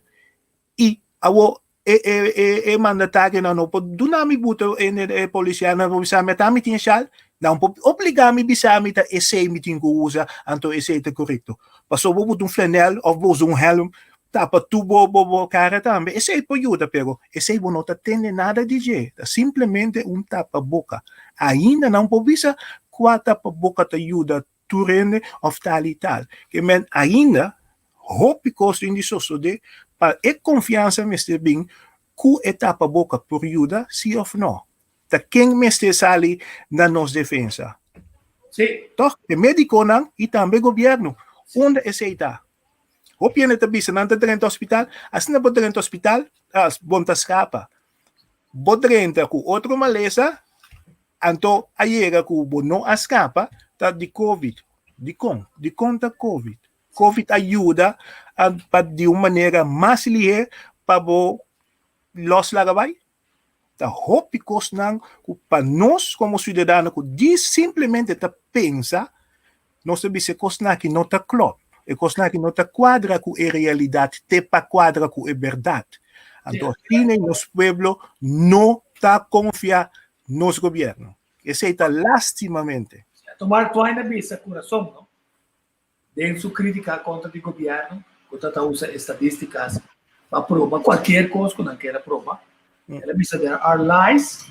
i awor E e e e mandatarionan no por duna mi buta e e polisianan por bisa mi ata mi tin e shal, nan por obliga mi bisa mi ta esei mi tin ku usa, anto esei ta korekto. Pasobra bo buta un flanel òf bo usa un hèlm tapa tur bo bo bo kara tambe, esei por yuda pero esei bo no ta tende nada di dje, ta simplemente un tapaboka. Ainda nan por bisa kua tapaboka ta yuda tur hende òf tal i tal. Ke men ainda hopi kos tin di sosodé pa e konfiansa mester bin ku e tapaboka por yuda si òf nò. Ta ken mester sali na nos defensa? Sí. Tòg? E médikonan i tambe gobièrnu. Unda esei ta? Hopi hende ta bisa nan ta drenta hospital, asina bo drenta hospital, bo no ta skapa. Bo drenta ku otro malesa, Anto a yega ku bo no a skapa ta di covid. Dikon? Dikon ta covid? Covid a yuda pa di un manera mas lihé pa bo lòs laga bai? Ta hopi kosnan ku pa nos komo siudadano ku djis simplemente ta pensa nos ta bisa e kosnan aki no ta klòp, e kosnan aki no ta kuadra ku e realidat te pa kuadra ku e bèrdat. Anto asina nos pueblo no ta konfia nos gobierno. Esei ta lastimamente. Cierto, Mark Twain a bisa cu razon, no? Den su critica contra di gobierno, cu ta ta usa estadisticas pa proba cualkier cos cu nan kier a proba. El a bisa, There are lies.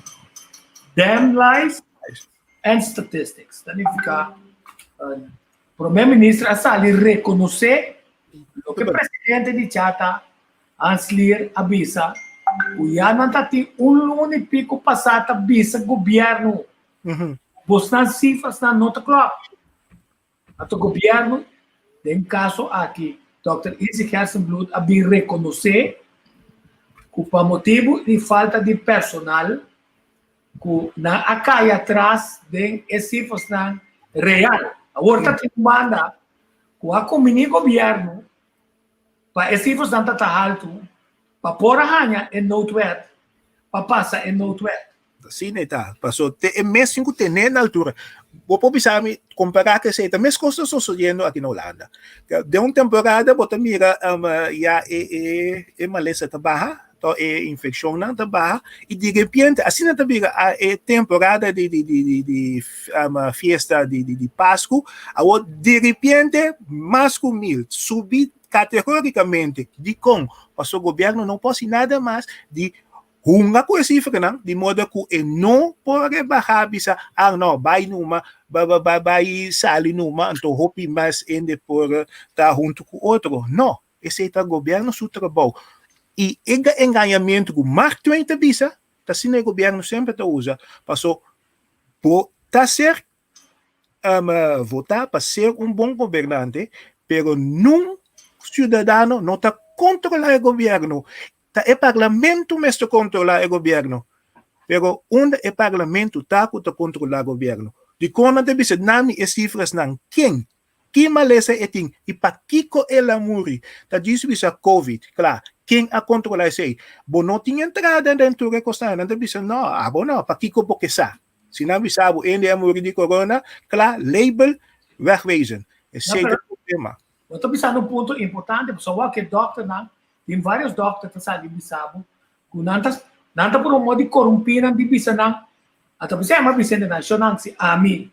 Damn lies and statistics. Ta nifica Prome Minister a sali reconoce loke Presidente di Chata, Hans Lier, a bisa cu ya nan ta tin un luna y pico pasa ta bisa gobierno bosnan cifrasnan no ta klop. Anto gobierno, den caso aki Dòkter Izzy Gerstenbluth a bin reconoce cu pa motibo di falta di personal cu nan a cay atras den e cifrasnan real. Awor ta tin un banda cu a cuminí gobierno pa e cifrasnan ta ta halto pa por a haña e noodwet, pa pasa e noodwet. Asina e ta. Paso te e mes tin ku tene na altura. Bo por bisa mi kompará ku esei ta meskos ta sosodiendo aki na Hulanda. Den un temporada bo ta mira ya e e e malesa ta baha, to e infekshonnan ta baha i di repente asina ta bira e temporada di di di di di fiesta di di di Pasku, awor di repente mas ku mil subi kategorikamente. Dikon? Paso gobièrnu no por hasi nada mas di Hunga ku e sifranan di moda ku e no por rebahá bisa, ah no, bai numa, ba ba ba bai sali numa, anto hopi mas hende por ta huntu ku otro. No, esei ta gobièrnu su trabou. I e engañamentu ku Mark Twain ta bisa, ta asina e gobièrnu semper ta usa, paso bo ta ser votá pa ser un bon gobernante, pero nun siudadano no ta kontrolá e gobièrnu. Ta e parlamento mester controla e gobierno. Pero unda e parlamento ta cu ta controla gobierno? Dicon nan ta bisa nami e cifrasnan? Ken? Ki malesa e tin? Y pakico el a muri? Ta djis bisa covid. Cla, ken a controla esey? Bo no tin entrada den tur e cosnan. Nan ta bisa no, abo no, pakico bo ke sa? Si nan bisa bo ende a muri di corona, cla, label, wegwezen. Esey ta e problema. Bo ta bisa un punto importante, pasobra wak e dokternan Tin varios dokter ta sali bisa bo ku nan ta nan ta por un modo di korumpí nan di bisa nan ata bisa mi a bisa hende nan sho nan si ami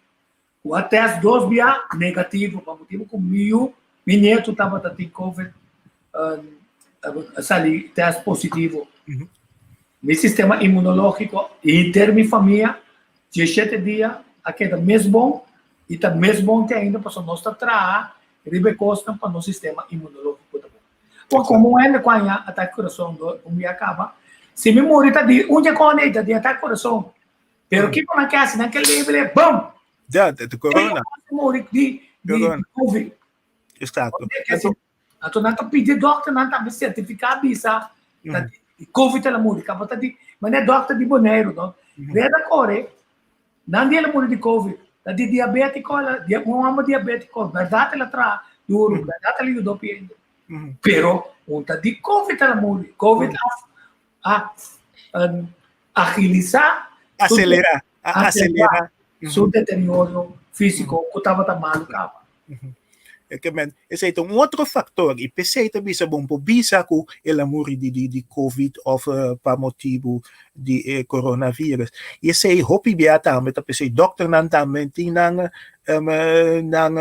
ku a tèst dos bia negativo pa motibu ku mi yu mi nietu tabata tin covid a sali tèst positivo mi sistema inmunológiko i henter mi famia diesshete dia a keda mes bon i ta mes bon te ainda pasobra nos ta traha riba e kosnan pa nos sistema inmunológiko ta bon. Por como un hende cu aña ataque corazon do un dia caba, si mi muri ta di un dia con ta di ataque corazon. Pero kico nan ke haci? Nan ke label e bam! Ja, de corona. Muri di di Covid. Exacto. Anto nan ta pidi dokter nan tambe certifica bisa ta di Covid el a muri. Caba ta di, mane dokter di Boneiru no. Reda core Nan di el a muri di covid, ta di diabetico, un homber diabetico, berdad el a traha duro, berdad el a yuda hopi hende, pero un ta di covid el a muri, covid a agilisa, acelera, a acelera su deterioro fisico cu tabata malo caba. E ke men, esei ta un otro faktor i p'esei ta bisa bon por bisa ku el a muri di di di covid òf pa motibu di e coronavirus. I esei hopi bia tambe ta p'esei dòkternan tambe tin nan nan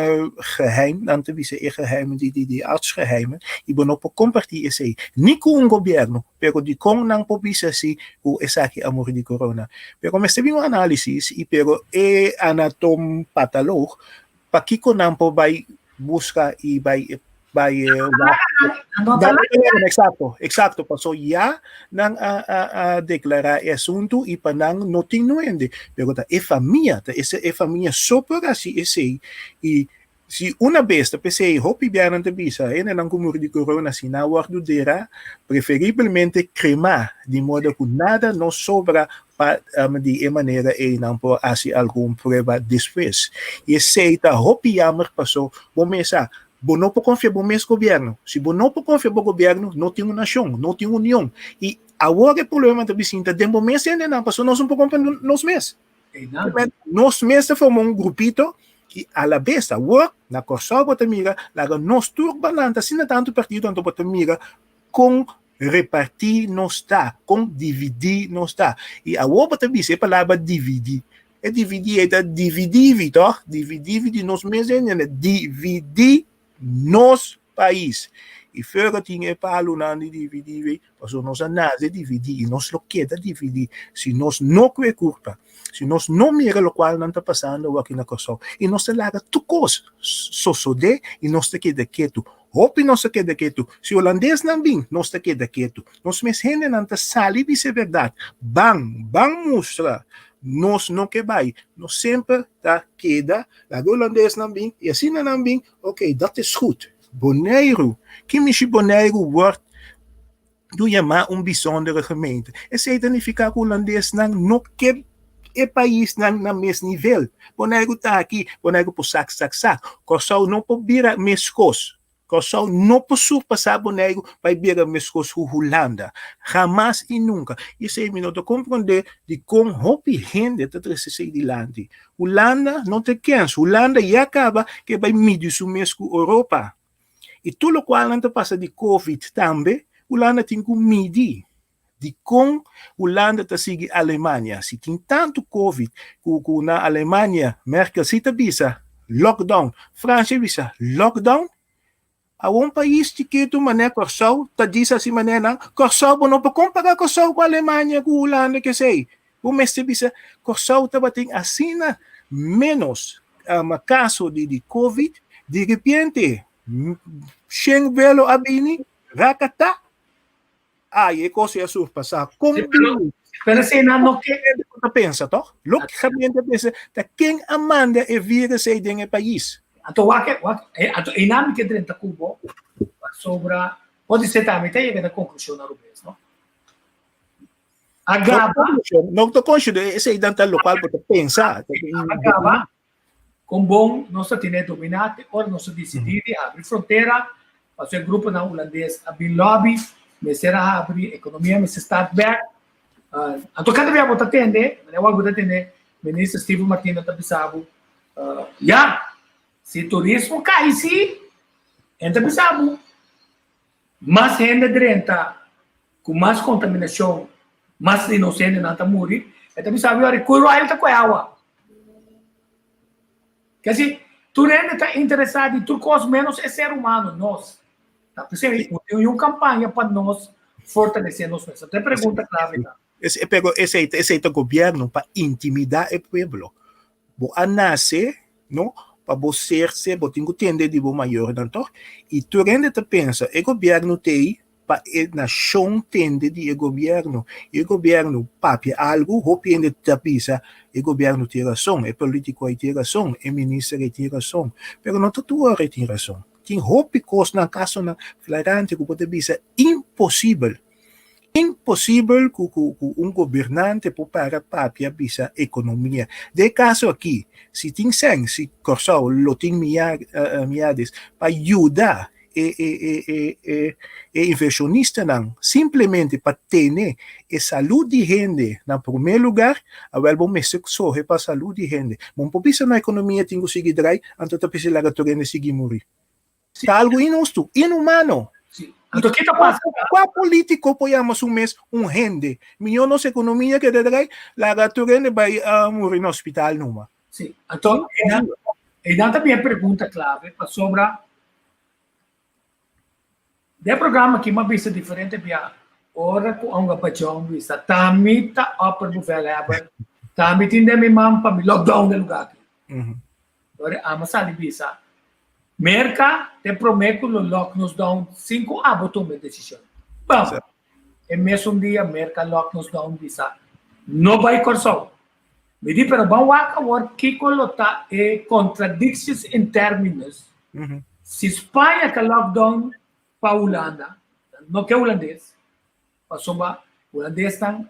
geheim, nan ta bisa e geheim di di di artsgeheimen i bo no por kompartí esei ni ku un gobièrnu, pero dikon nan por bisa si ku esaki a muri di corona. Pero mester bin un análisis i pero e anatompataloog Pakiko nan por bai buska i bai bai Exacto, exacto. Paso ya nan a, a, a declara e asunto y pa nan no tin nuende. Pero ta e famia, ta ese e famia so por hasi esei. Y si una bes ta pesei hopi bianan ta bisa, hendenan ku muri di corona si nan wordu dera, preferiblemente krema, di modo ku nada no sobra Pa di e manera ei nan por hasi algun prueba despues. I esei ta hopi yammer paso bo mes sa, bo no por konfia bo mes gobièrnu. Si bo no por konfia bo gobièrnu, no tin un nashon, no tin union. I awor e problema ta bisinta den bo mes hendenan paso nos no por konfia nos mes. Nos mes ta forma un grupito i alabes awor na Kòrsou bo ta mira laga nos tur balanta asina tantu partido anto bo ta mira kon repartí nos ta, kon dividí nos ta. I awor bo ta bisa e palabra dividí. E dividí ei ta dividivi, tòg? Dividivi di nos mes hende, dividí nos pais. I fuera tin e palunan di dividivi, pasobra nos a nase dividí i nos lo keda dividí si nos no kue kurpa. Si nos no mira lokual nan ta pasando aki na Kòrsou i nos ta laga tur kos sosodé i nos ta keda ketu. Hopi nos ta keda ketu. Si holandesnan bin, nos ta keda ketu. Nos mes hendenan ta sali bisa e bèrdat. Ban, ban mustra nos no ke bai. Nos semper ta keda laga holandesnan bin i asina nan bin, oké, dat is goed. Boneiru, ki mishi Boneiru wòrdu yamá un bijzondere gemeente? Esei ta nifiká ku holandesnan no ke e paisnan na mes nivel. Boneiru ta aki, Boneiru por sak, sak, sak. Kòrsou no por bira meskos. Kòrsou no por surpasá Boneiru pa e bira meskos ku Hulanda. Hamas i nunka. I esei mi no ta komprondé dikon hopi hende ta trese esei dilanti. Hulanda no ta kens. Hulanda ya kaba ke bai midi su mes ku Europa. I tur lokual nan ta pasa di Covid tambe, Hulanda tin ku midi. Dikon Hulanda ta sigui Alemania? Si tin tantu Covid ku ku na Alemania Merkel si ta bisa lockdown, Francia bisa lockdown, awor un pais chikitu manera Kòrsou ta disa asi manera nan, Kòrsou bo no por kompará Kòrsou ku Alemania ku Hulanda kesei. Bo mester bisa Kòrsou tabatin asina ménos kaso di di Covid, di repente shen velo a bini, rakatá. Ai, e kos ei a surpasá. Kon Sí, pero, bini? pero si nan no ke. Hende ku ta pensa, tòg? Lógikamente pensa, ta ken a manda e vírus ei den e pais? Anto wak, wak, eh, anto einan mi ke drenta ku bo pasobra podisé tambe ta yega na konklushon arubes, no? A No gaba, konklushon, no ta konshon, esei dan ta lokual bo ta pensa. a gaba kon bon nos ta tene dominá te ora nos a disidí di habri frontera, pasobra e gruponan hulandes a bin lobby, mester a habri, ekonomia mester start bèk. Anto kada bia bo ta tende, manera wak bo ta tende Minister Steven Martina ta bisa bo, ya, si turismo kai si, e ta bisa bo, mas hende drenta ku mas kontaminashon, mas di nos hendenan ta muri, e ta bisa bo, yori, ku Royal ta kohe awa. Kesi, tur hende ta interesá di tur kos ménos e ser humano, nos. Ta p'esei no tin un kampaña pa nos fortalesé nos mes. Anto e pregunta klave ta. Ese, pero esei, esei ta gobièrnu pa intimidá e pueblo. Bo a nase, no, pa bo ser ser, bo tin ku tende di bo mayornan, tòg? I tur hende ta pensa e gobièrnu t'ei pa e nashon tende di e gobièrnu. I e gobièrnu papia algu, hopi hende ta bisa e gobièrnu tin rason, e polítiko ei tin rason, e minister ei tin rason. Pero no ta tur ora e tin rason. Tin hopi kosnan, kasonan flagrante ku bo ta bisa imposibel. Imposibel ku ku ku un gobernante por para papia bisa ekonomia. Den e kaso aki, si tin sèn, si Kòrsou lo tin miar miades pa yuda e e e e e e invershonistanan simplemente pa tene e salud di hende na promé lugar, awèl bo mester sohe pa salud di hende. Bo no por bisa no ekonomia tin ku sigui drai, anto ta p'esei laga tur hende sigui muri. Ta algu inhustu, inhumano. Sí. Anto ke ta pasa? Kua polítiko por yama su mes un hende? Mihó nos ekonomia keda drai, laga tur hende bai muri na hospital numa. Sí. Anto, einan ta bin e pregunta klave pasobra den e programa aki mi a bisa diferente bia ora ku Onga Pachon bisa ta mi ta opperbevelhebber, ta mi tin den mi man pa mi lockdown den lugar aki. Ora ama sali bisa, Merka te promé ku lo lock nos down sin ku abo tuma e desishon. Bam! E mesun dia Merka lock nos down bisa, no bai Kòrsou. Mi di, pero ban wak awor kiko lo ta e contradicties in terminus si Spaña ta lock down pa Hulanda, no ke hulandes, pasobra hulandesnan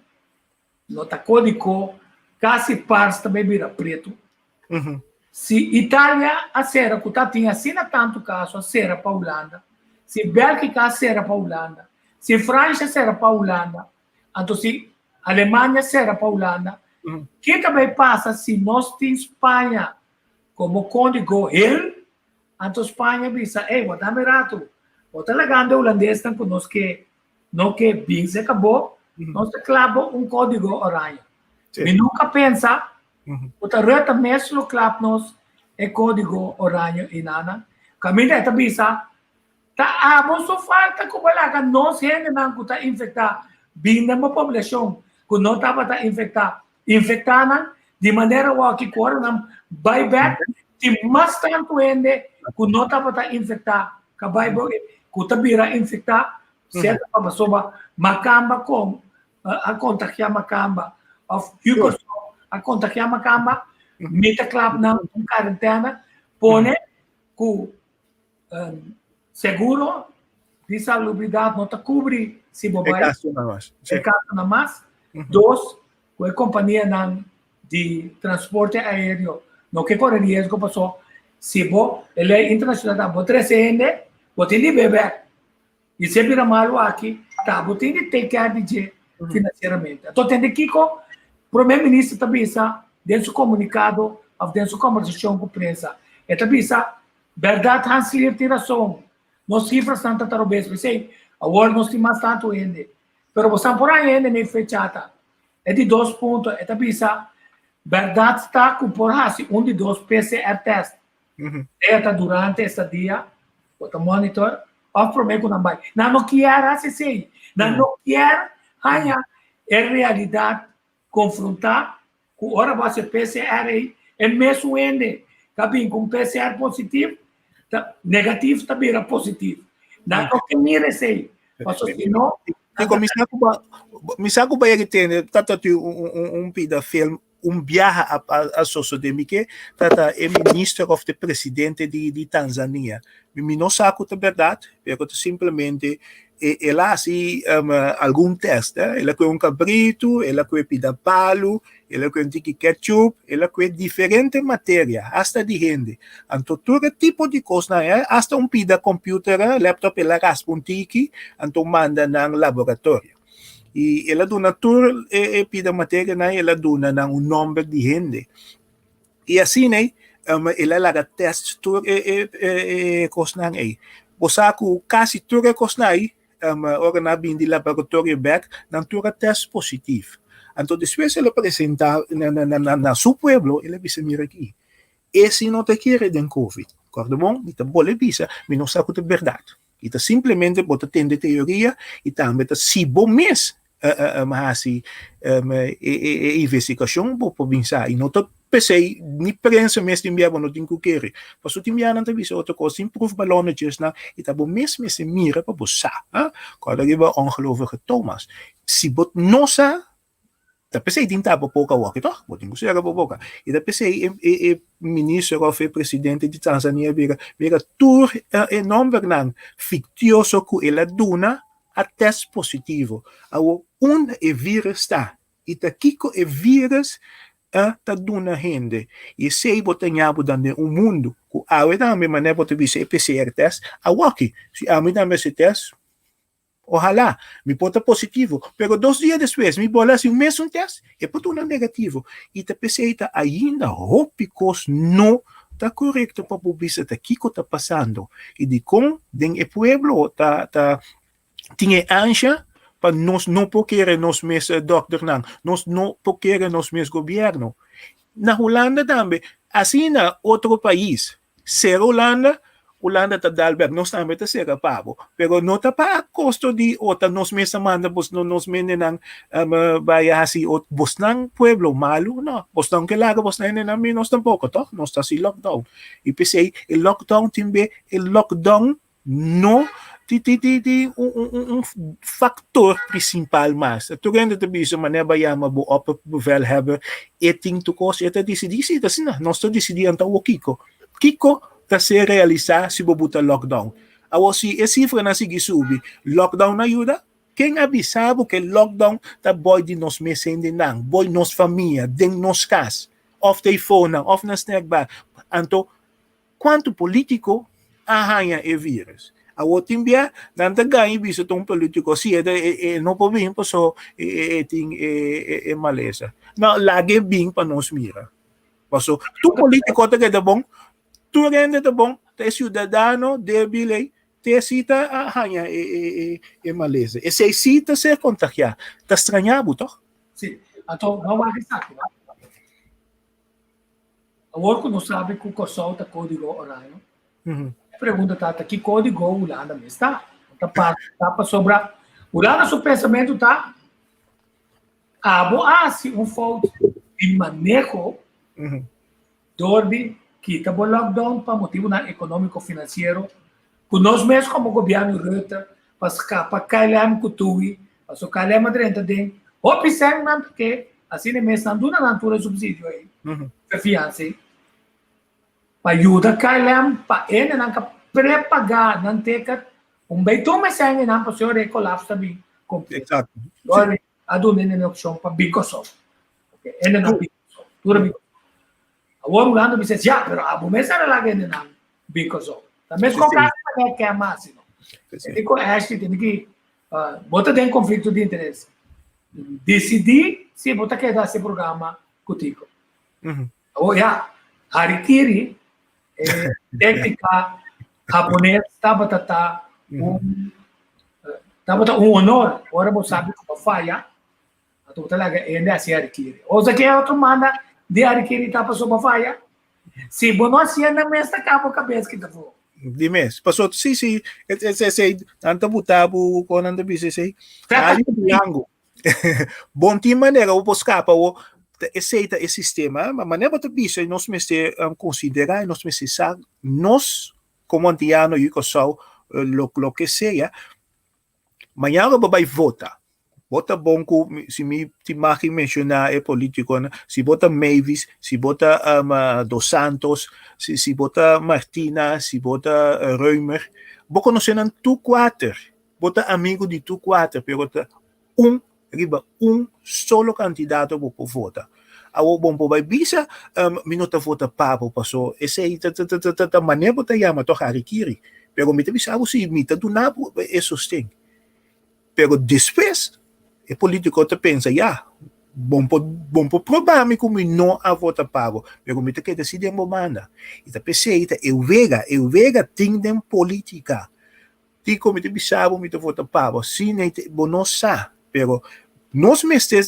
no ta kódiko, kasi pars ta bai bira pretu. Si Italia a sera ku ta tin asina tantu kaso a sera pa Hulanda, si Bèlgika a sera pa Hulanda, si Fransha a sera pa Hulanda, anto si Alemania a sera pa Hulanda, ke ta bai pasa si nos tin Spaña komo kódigo hel? Anto Spaña bisa, ey, wak mi ratu, bo ta lagando e hulandesnan ku nos ke no ke bin serka bo, nos ta klaba un kódigo oraño. Mi nunka pensa ku ta Rutte mes lo klap nos e kódigo oraño einana. Kaminda e ta bisa, ta abo su falta ku bo laga nos hendenan ku ta infektá bin den bo poblashon ku no tabata infektá, infektá nan. Di manera awor ku ora nan bai bèk, tin mas tantu hende ku no tabata infektá ka bai ku ta bira infektá, sierto pa pasobra makamba kon a kontagiá makamba òf Hugo a kontagiá makamba, mi ta klap nan un karentena pone ku Seguro di salubridat no ta kubri si bo bai. E kasonan mas. E kasonan mas. Dos, ku e kompanianan di transporte aéreo no ke kore riesgo paso si bo, e lei internashonal ta bo trese hende, bo tin di bebe. I si e bira malu aki, ta bo tin di take care di dje finansieramente. Anto tende kiko Prome Minister ta bisa den su komunikado òf den su kòmbersashon ku prensa. E ta bisa Bèrdat Hanslier tin rason. Nos sifrasnan ta ta robes p'esei awor nos tin mas tantu hende. Pero bo san por haña hende mei fechata. E di dos punto e ta bisa bèrdat ta ku por hasi un di dos PCR tèst. Sea ta durante estadia bo ta monitor òf promé ku nan bai. Nan no kier hasi esei. Nan no kier haña e realidat konfrontá ku ora bo hasi PCR ei, e mesun hende ta bin ku un PCR positif, ta negatif ta bira positif. Nan no ke mira esei, pasobra si no. Digo, mi sa ku ba, mi sa ku bai tende, tata tu un, un, un pida film, un biaha a, a, a sosode mi ke tata e minister of de presidente di, di Tanzania. Mi, mi no sa ku ta berdad, pero ta simplemente E el a hasi algun tèst, eh. El a kue un kabritu, el a kue pida palu, el a kue un tiki ketchup, el a kue diferente materia, hasta di hende. Anto tur e tipo di kosnan, eh, hasta un pida computer, laptop, el a raspa un tiki, anto manda nan laboratorio. I el a duna tur e e pida materianan, el a duna nan un nòmber di hende. I asina ei, el a laga tèst tur e e e kosnan ei. Bo sa ku kasi tur e kosnan ei, ora nan a bini di laboratorio bèk, nan tur a tèst positif. Anto despues el a presentá na na na su pueblo, el a bisa, Mira aki, esi no ta kere den covid. Kòrda bon, mi ta bolbe bisa, mi no sa ku ta bèrdat. I ta simplemente bo ta tende teoria i tambe ta si bo mes hasi e investigashon bo por bin sa. I no ta p'esei ni prensa mes tin bia bo no tin ku kere. Pasobra tin bia nan ta bisa otro kos, tin proefballonnetjesnan i ta bo mes mester mira pa bo sa. Kòrda riba ongelovige Thomas. Si bo no sa, Ta p'esei tin tapa poco awoki toch? Bo tin ku sera bo boka. I ta p'esei e e e minister of e presidente di Tanzania bira bira tur e nombernan fictioso ku el a duna a test positivo. Awo unda e virus ta? I ta kiko e virus ta duna hende? I esei bo ta ña bo dan den un mundu ku awe tambe manera bo ta bisa e PCR test awoki. Si ami tambe hasi test Ohalá mi por ta positivo, pero dos dia despues mi bole hasi un mesun test, e por duna negativo. I ta p'esei ta ainda hopi kos no ta korekto pa bo bisa ta kiko ta pasando i dikon den e pueblo ta ta tin e ansha pa nos no por kere nos mes dòkternan, nos no por kere nos mes gobièrnu. Na Hulanda tambe, asina otro pais Sera Hulanda, Hulanda ta dal bek, nos tambe ta sera pa bo. Pero no ta pa a kosto di ota nos mes ta manda bos no nos mendenan bai hasi ot bosnan pueblo malu, no. Bosnan ke laga bosnan hendenan mi nos tampoko toh, nos ta hasi lockdown. I p'esei e lockdown tin be e lockdown no ti ti ti ti un un un un factor principal mas. Tur hende ta bisa manera bo a yama bo opperbevelhebber e tin tur cos, e ta dicidi, si ta asina, nos ta dicidi anto awor kico? Kico ta ser realisa si bo buta lockdown? Awor si e cifranan sigui subi, lockdown a yuda? Ken a bisa bo ke lockdown ta boy di nos mes hendenan, boy nos famia, den nos cas, of ta e fonan, of na snack bar? Anto Cuanto politico a haña e virus? Awor tin bia nan ta gaña y bisa ta un politico si e e no por bin paso e e tin e e malesa. No, laga e bin pa nos mira. Paso tur politico ta keda bon, tur hende ta bon, ta e ciudadano debil ey te si ta a haña e e e malesa. Esey si ta ser contagia. Ta straña bo toch? Si, anto no wak esaki. Awor ku nos sabi ku Kòrsou ta kódigo oraño, e pregunta ta, ta ki kódigo Hulanda mes ta? Ta pa ta pasobra Hulanda su pensamentu ta, abo a hasi un fout. Di maneho dor di kita bo lockdown pa motibunan ekonómiko finansiero ku nos mes komo gobièrnu Rutte pa skapa KLM ku Tui pasobra KLM a drenta den hopi sèn nan ta ke asina e mes nan duna nan tur e supsidio ei e fiansa ei pa yuda KLM pa hendenan ka prepagá nan ticket un bei tuma e sèn einan pasobra e kolapso ta bin kompleto. Dor a duna hende e opshon pa bin Kòrsou. Oke, hendenan bin Kòrsou. Tur a bin Kòrsou. Awor Hulanda bisa, ya, pero abo mes a relaga hendenan bin Kòrsou. Ta mes kon kasi pa nèt kè mas, sino. E ku Ashley tene ki, bo ta den konflikto di interes. Disidí si bo ta keda hasi e programa ku Tico. Awor ya, harikiri, e téknika hapones tabata ta un tabata un honor ora bo sabi ku bo faya, anto bo ta laga hende hasi harikiri. Osa ke otro manda di harikiri ta pasobra bo faya? Si bo no hasié nan mes ta kaba bo kabes kita afó. Di mes. Paso si si esei nan ta buta bo kon nan ta bisa esei? Ali blangu. Bon tin manera bo por skapa bo esei ta e sistema ma manera bo ta bisa nos mester konsiderá nos mester sa nos komo antiano yu Kòrsou loke sea mañana bo bai vota bo ta bon ku si mi tin mag di menshoná e politikonan si bo ta Mavis si bo ta Dos Santos si bo ta Martina si bo ta Römer bo konosé nan tur kuater. Bo ta amigu di tur kuater, pero ta un riba un solo kandidato bo por vota. Awor bon por bai bisa, mi no ta vota pa bo paso esei ta ta ta ta manera bo ta yama tòg harikiri. Pero mi ta bisa bo si mi ta duna bo e sosten. Pero despues e politiko ta pensa ya, bon por bon por proba mi ku mi no a vota pa bo, pero mi ta keda si den bo banda. I ta p'esei ta e wega, e wega tin den politika. Kiko mi ta bisa bo mi ta vota pa bo si bo no sa pero nos mester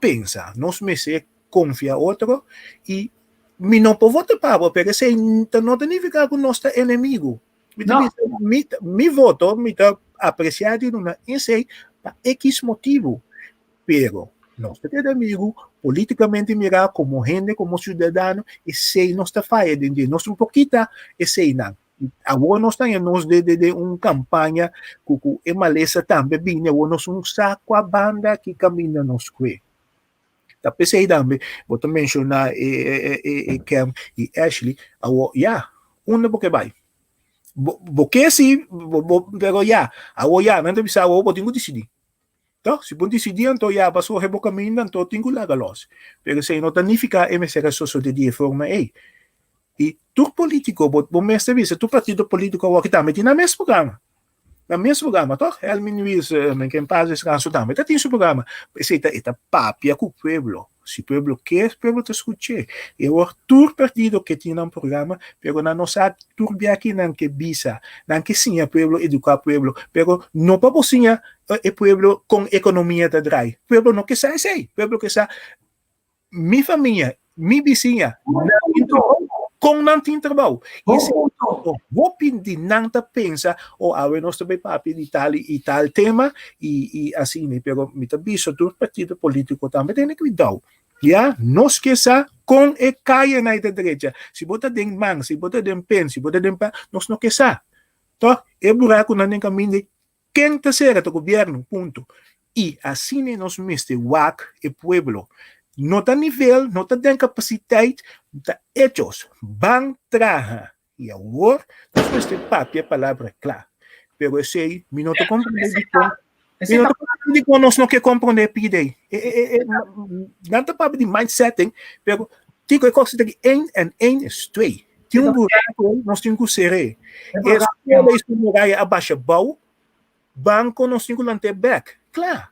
pensa nos mester konfia otro i mi no por vota pa bo pero esei no ta nifiká ku nos ta enemigu mi ta bisa mi mi voto mi ta apresia di duna esei pa ekis motibu pero nos ta keda amigu politikamente mirá komo hende komo siudadano esei nos ta faya den dje nos no por kita eseinan. Awor nos ta haña nos den den un kampaña ku ku e malesa tambe bini awor nos no sa kua banda ki kaminda nos kue. Ta p'esei tambe bo ta menshoná e e e Kem i Ashley awor ya unda bo ke bai? Bo bo ke si bo bo pero ya awor ya nan ta bisa awor bo tin ku disidí. Toh si bo disidí anto ya bo a skohe bo kaminda anto tin ku laga los. Pero esei no ta nifiká e mester a sosodé di e forma ei. I tur polítiko, bo bo mester bisa tur partido polítiko awor tambe tin nan mes programa. Nan mes programa toh. Helmin Wiels men ke en paz descanso tambe ta tin su programa. Esei ta e ta papia ku pueblo. Si pueblo ke, pueblo ta skuch'é. I awor tur partido ke tin nan programa, pero nan no sa tur bia ki nan ke bisa. Nan ke siña pueblo, eduká pueblo, pero no pa bo siña e pueblo kon ekonomia ta drai. Pueblo no ke sa esei. Pueblo ke sa mi famia, mi bisiña, nan tin trabou, kon nan tin trabou. I esei hopi di nan ta pensa, oh awe nos ta bai papia di tal i tal tema i i asina, pero mi ta bisa tur partido politico tambe tene cuidao, ya, nos ke sa kon e kayanan ta drecha, si bo ta den man, si bo ta den pen, si bo ta den pa, nos no ke sa, tok e burakunan den kaminda Ken ta sera ta gobierno, punto. Y asina nos mester wak e pueblo. No ta nivel, no ta den capaciteit, ta hechos. Ban traha. Y awor nos mester papia palabra cla. Pero esey mi no ta comprende dicon. Mi no ta comprende dicon nos no ke comprende pide. Nan ta papia di mindsetting, pero Kiko e kos ta ki een en een is twee. Tin un buraco, nos tin ku ser'é. E eskuela i su muraya a basha bou, banko nos tin ku lant'é bèk. Kla.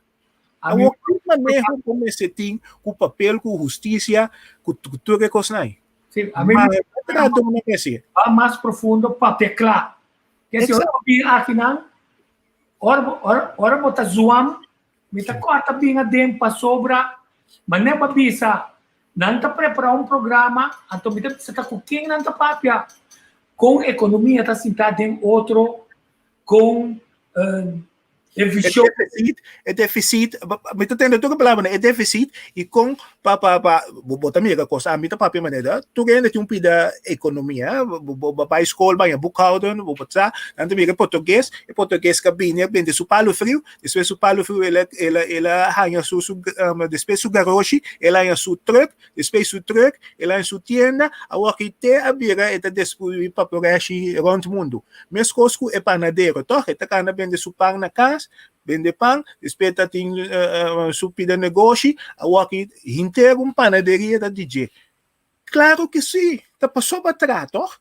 Awor ki maneho bo mester tin ku papel, ku hustisia, ku tur e kosnan ei? Sí, a mi Ma trato no mester. Va mas profundo, papia kla. Ke si ora bo bin akinan, ora ora ora bo ta zuam, mi ta kòrta bin aden pasobra manera bo a bisa Nan ta prepará un programa, anto mi ta bisa ta ku ken nan ta papia, kon ekonomia ta sintá den otro, kon E vision. E deficit, e deficit, mi ta tende tur e palabra, e deficit, i kon pa pa pa bo bo ta mira kos, ami ta papia manera, tur hende tin un pida ekonomia, bo bo bo bai skol baña boekhouden, bo bo sa, nan ta mira e portugues, e portugues ka bini a bende su palu friu, despues su palu friu el a el a el a haña su su despues su garoshi, el a haña su truck, Despues su truck, el a en su tienda, awor ki te a bira e ta distribuí paporeshi rond mundu. Meskos ku e panadero, tòg? E ta kanda bende su pan na kas, bende pan, despues e ta tin su pida negoshi, awor ki henter un panaderia ta di dje. Klaro ke si, ta pasobra tra, tòg?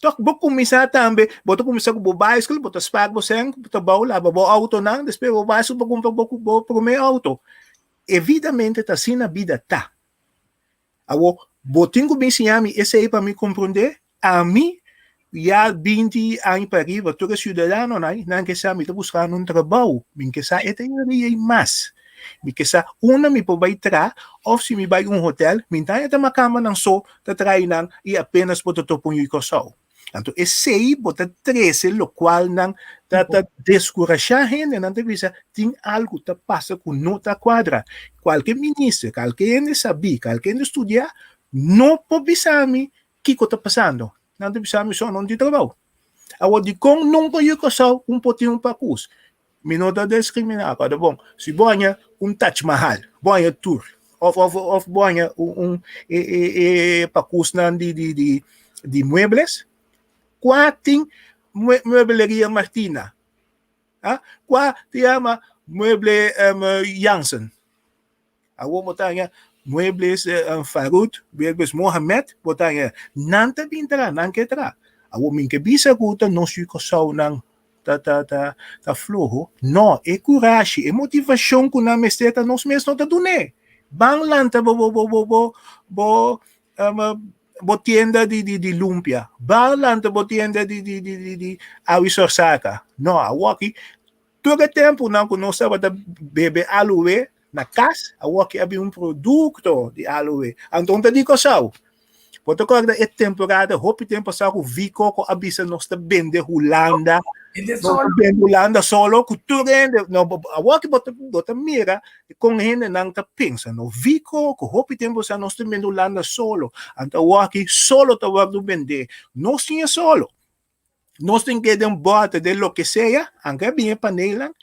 Tòg bo kuminsá tambe, bo ta kuminsá ku bo baiskel, bo ta spar bo sèn, bo ta bou laba bo outonan, despues bo baiskel bo kumpra bo bo promé outo. Evidamente ta asina bida ta. Awor, bo tin ku bin siña mi esei pa mi komprondé? Ami, ya 20 aña pa riba, tur e siudadanonan, nan ke sa mi ta buskando un trabou, mi ke sa e ta yori ei mas. Mi ke sa unda mi por bai tra òf si mi bai un hotèl, mi ta haña ta makamba nan so ta trai nan i apenas bo ta topa un yu Kòrsou. Anto esei bo ta trese lokual nan ta ta deskurashá hende, nan ta bisa tin algu ta pasa ku no ta kuadra. Kualke minister, kalke hende sabí, kalke hende studiá no por bisa mi kiko ta pasando. Nan ta bisa mi so no tin trabou. Awor dikon nunka yu Kòrsou un por tin un pakus? Mi no ta diskriminá, kòrda bon, si bo haña un Taj Mahal, bo haña tur, òf òf òf bo haña un un e e e pakusnan di di di di muebles, kua tin mue muebleria Martina? Ah, kua ta yama mueble Jansen? Awor bo ta haña muebles Farouk, muebles Mohamed, bo ta haña nan ta bin tra, nan ke tra. Awor mi ke bisa ku ta nos yu Kòrsounan ta ta ta ta floho. No, e kurashi, e motivashon ku nan mester ta nos mes no ta dun'é. Ban lanta bo bo bo bo bo bo bo tienda di di di lumpia, ban lanta bo tienda di di di di di awi sorsaka. No, awor aki Tur e tempunan ku nos tabata bebe aloe na kas, awoki a bin un produkto di aloe. Anto ta di Kòrsou. Bo ta kòrda e temporada hopi tempu pasá ku Vikoko a bisa nos ta bende Hulanda, nos ta bende Hulanda solo ku tur hende. No, awoki bo ta bo ta mira kon hendenan ta pensa. No, Vikoko hopi tempu pasá nos ta bende Hulanda solo. Anto awoki solo ta wòrdu bendé. Nos tin e solo. Nos tin ke den bote den loke sea, anke a bin e panelnan,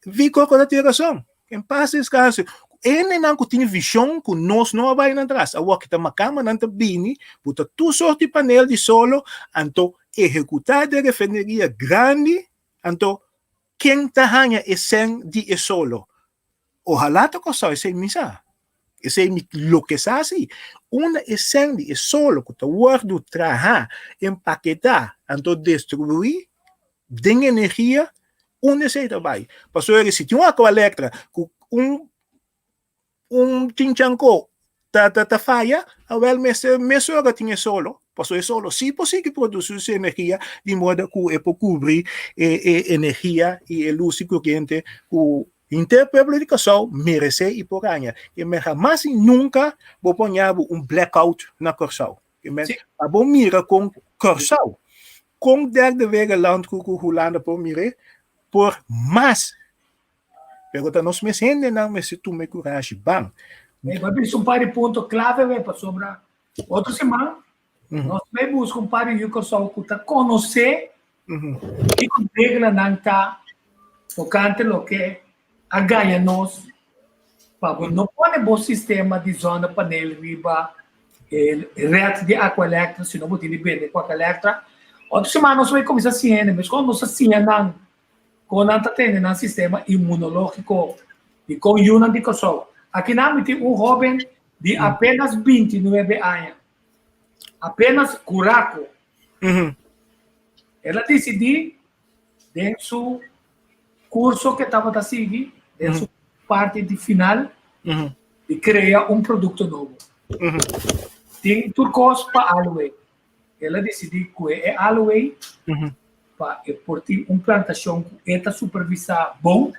Vico ku ta tin rason. En paz descanse. Hendenan ku tin vision ku nos no a bai nan tras. Awor ki ta makamanan ta bini, bo ta tur sort di panel di solo, anto ehekutá den refineria grandi, anto ken ta haña e sèn di e solo? Ohalá ta kòrsou esei mi sa. Esei mi loke sa si. Unda e sèn di e solo ku ta wòrdu trahá, empaketá, anto distribuí den energia, unda esei ta bai? Pasobra si tin un Aqualectra ku un un chinchankó ta ta ta faya, awèl mester mesora tin e solo, pasobra e solo sí por sigui produsí su energia di moda ku e por kubri e e energia i e lus i koriente ku henter pueblo di Kòrsou meresé i por haña. Ke men hamas i nunka bo por haña bo un blackout na Kòrsou. Ke men pa bo mira kon Kòrsou, kon derde wereland ku ku Hulanda por mir'é, por mas Pero ta nos mes hendenan mester tuma e kurashi. Ban. Mi a bisa un par di punto klave we pasobra otro siman nos ta bai buska un par di yu Kòrsou ku ta konosé kiko reglanan ta tokante loke a gaña nos pa bo no pone bo sistema di zonnepaneel riba e ret di Aqualectra sino bo tin di bende ku Aqualectra. Otro siman nos bai kuminsá siña hende meskos nos a siña nan Kon nan ta tene nan sistema inmunológiko i kon yunan di Kòrsou. Akinan mi tin un hóben di apenas 29 aña, apenas kurako. El a disidí den su kurso ke tabata sigui, den su parti di final, di krea un produkto nobo. Tin tur kos pa aloe. El a disidí ku e aloe pa e por tin un plantashon ku e ta supervisá bon.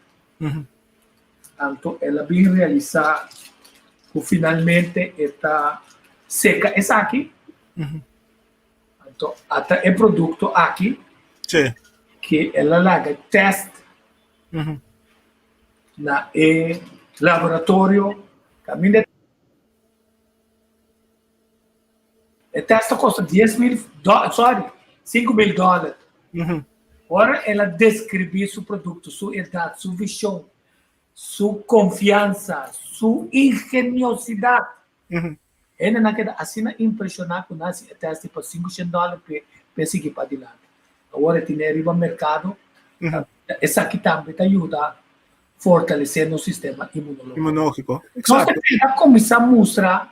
Anto el a bin realisá ku finalmente e ta seka esaki. Anto ata e produkto aki ke el a laga tèst. Na e laboratorio kaminda e test ta kosta 10.000 sorry, 5.000 dòler. Ora el a deskribí su produkto, su edat, su vishon, su konfiansa, su ingeniosidat, hendenan keda asina impreshoná ku nan hasi e test di pa 500 dòler p'e p'e sigui padilanti. Awor e tine riba merkado, esaki tambe ta yuda fortalesé nos sistema inmunológiko. Inmunológiko, Nos ta eksakto. keda kuminsá mustra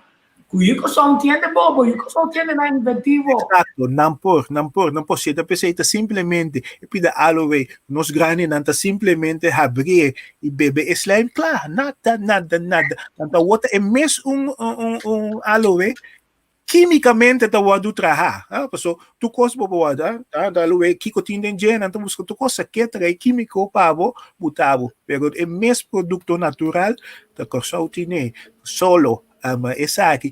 ku Yukoson tiende bobo, Yukoson tiende nan inventivo. Eksakto, nan por, nan por, nan por. Si e ta p'esei ta simplemente e pida aloe, nos grandinan ta simplemente habrié i bebe e slijm, kla, nada, nada, nada. Nan ta wota e mes un un un aloe Kimikamente ta wòrdu trahá, ah, paso tur kos bo por wòrdu, ah, ah, ta luwe kiko tin den dje, nan ta buska tur kos ke trae kimiko pa bo buta bo, pero e mes produkto natural ta Kòrsou tine, solo, ama esaki,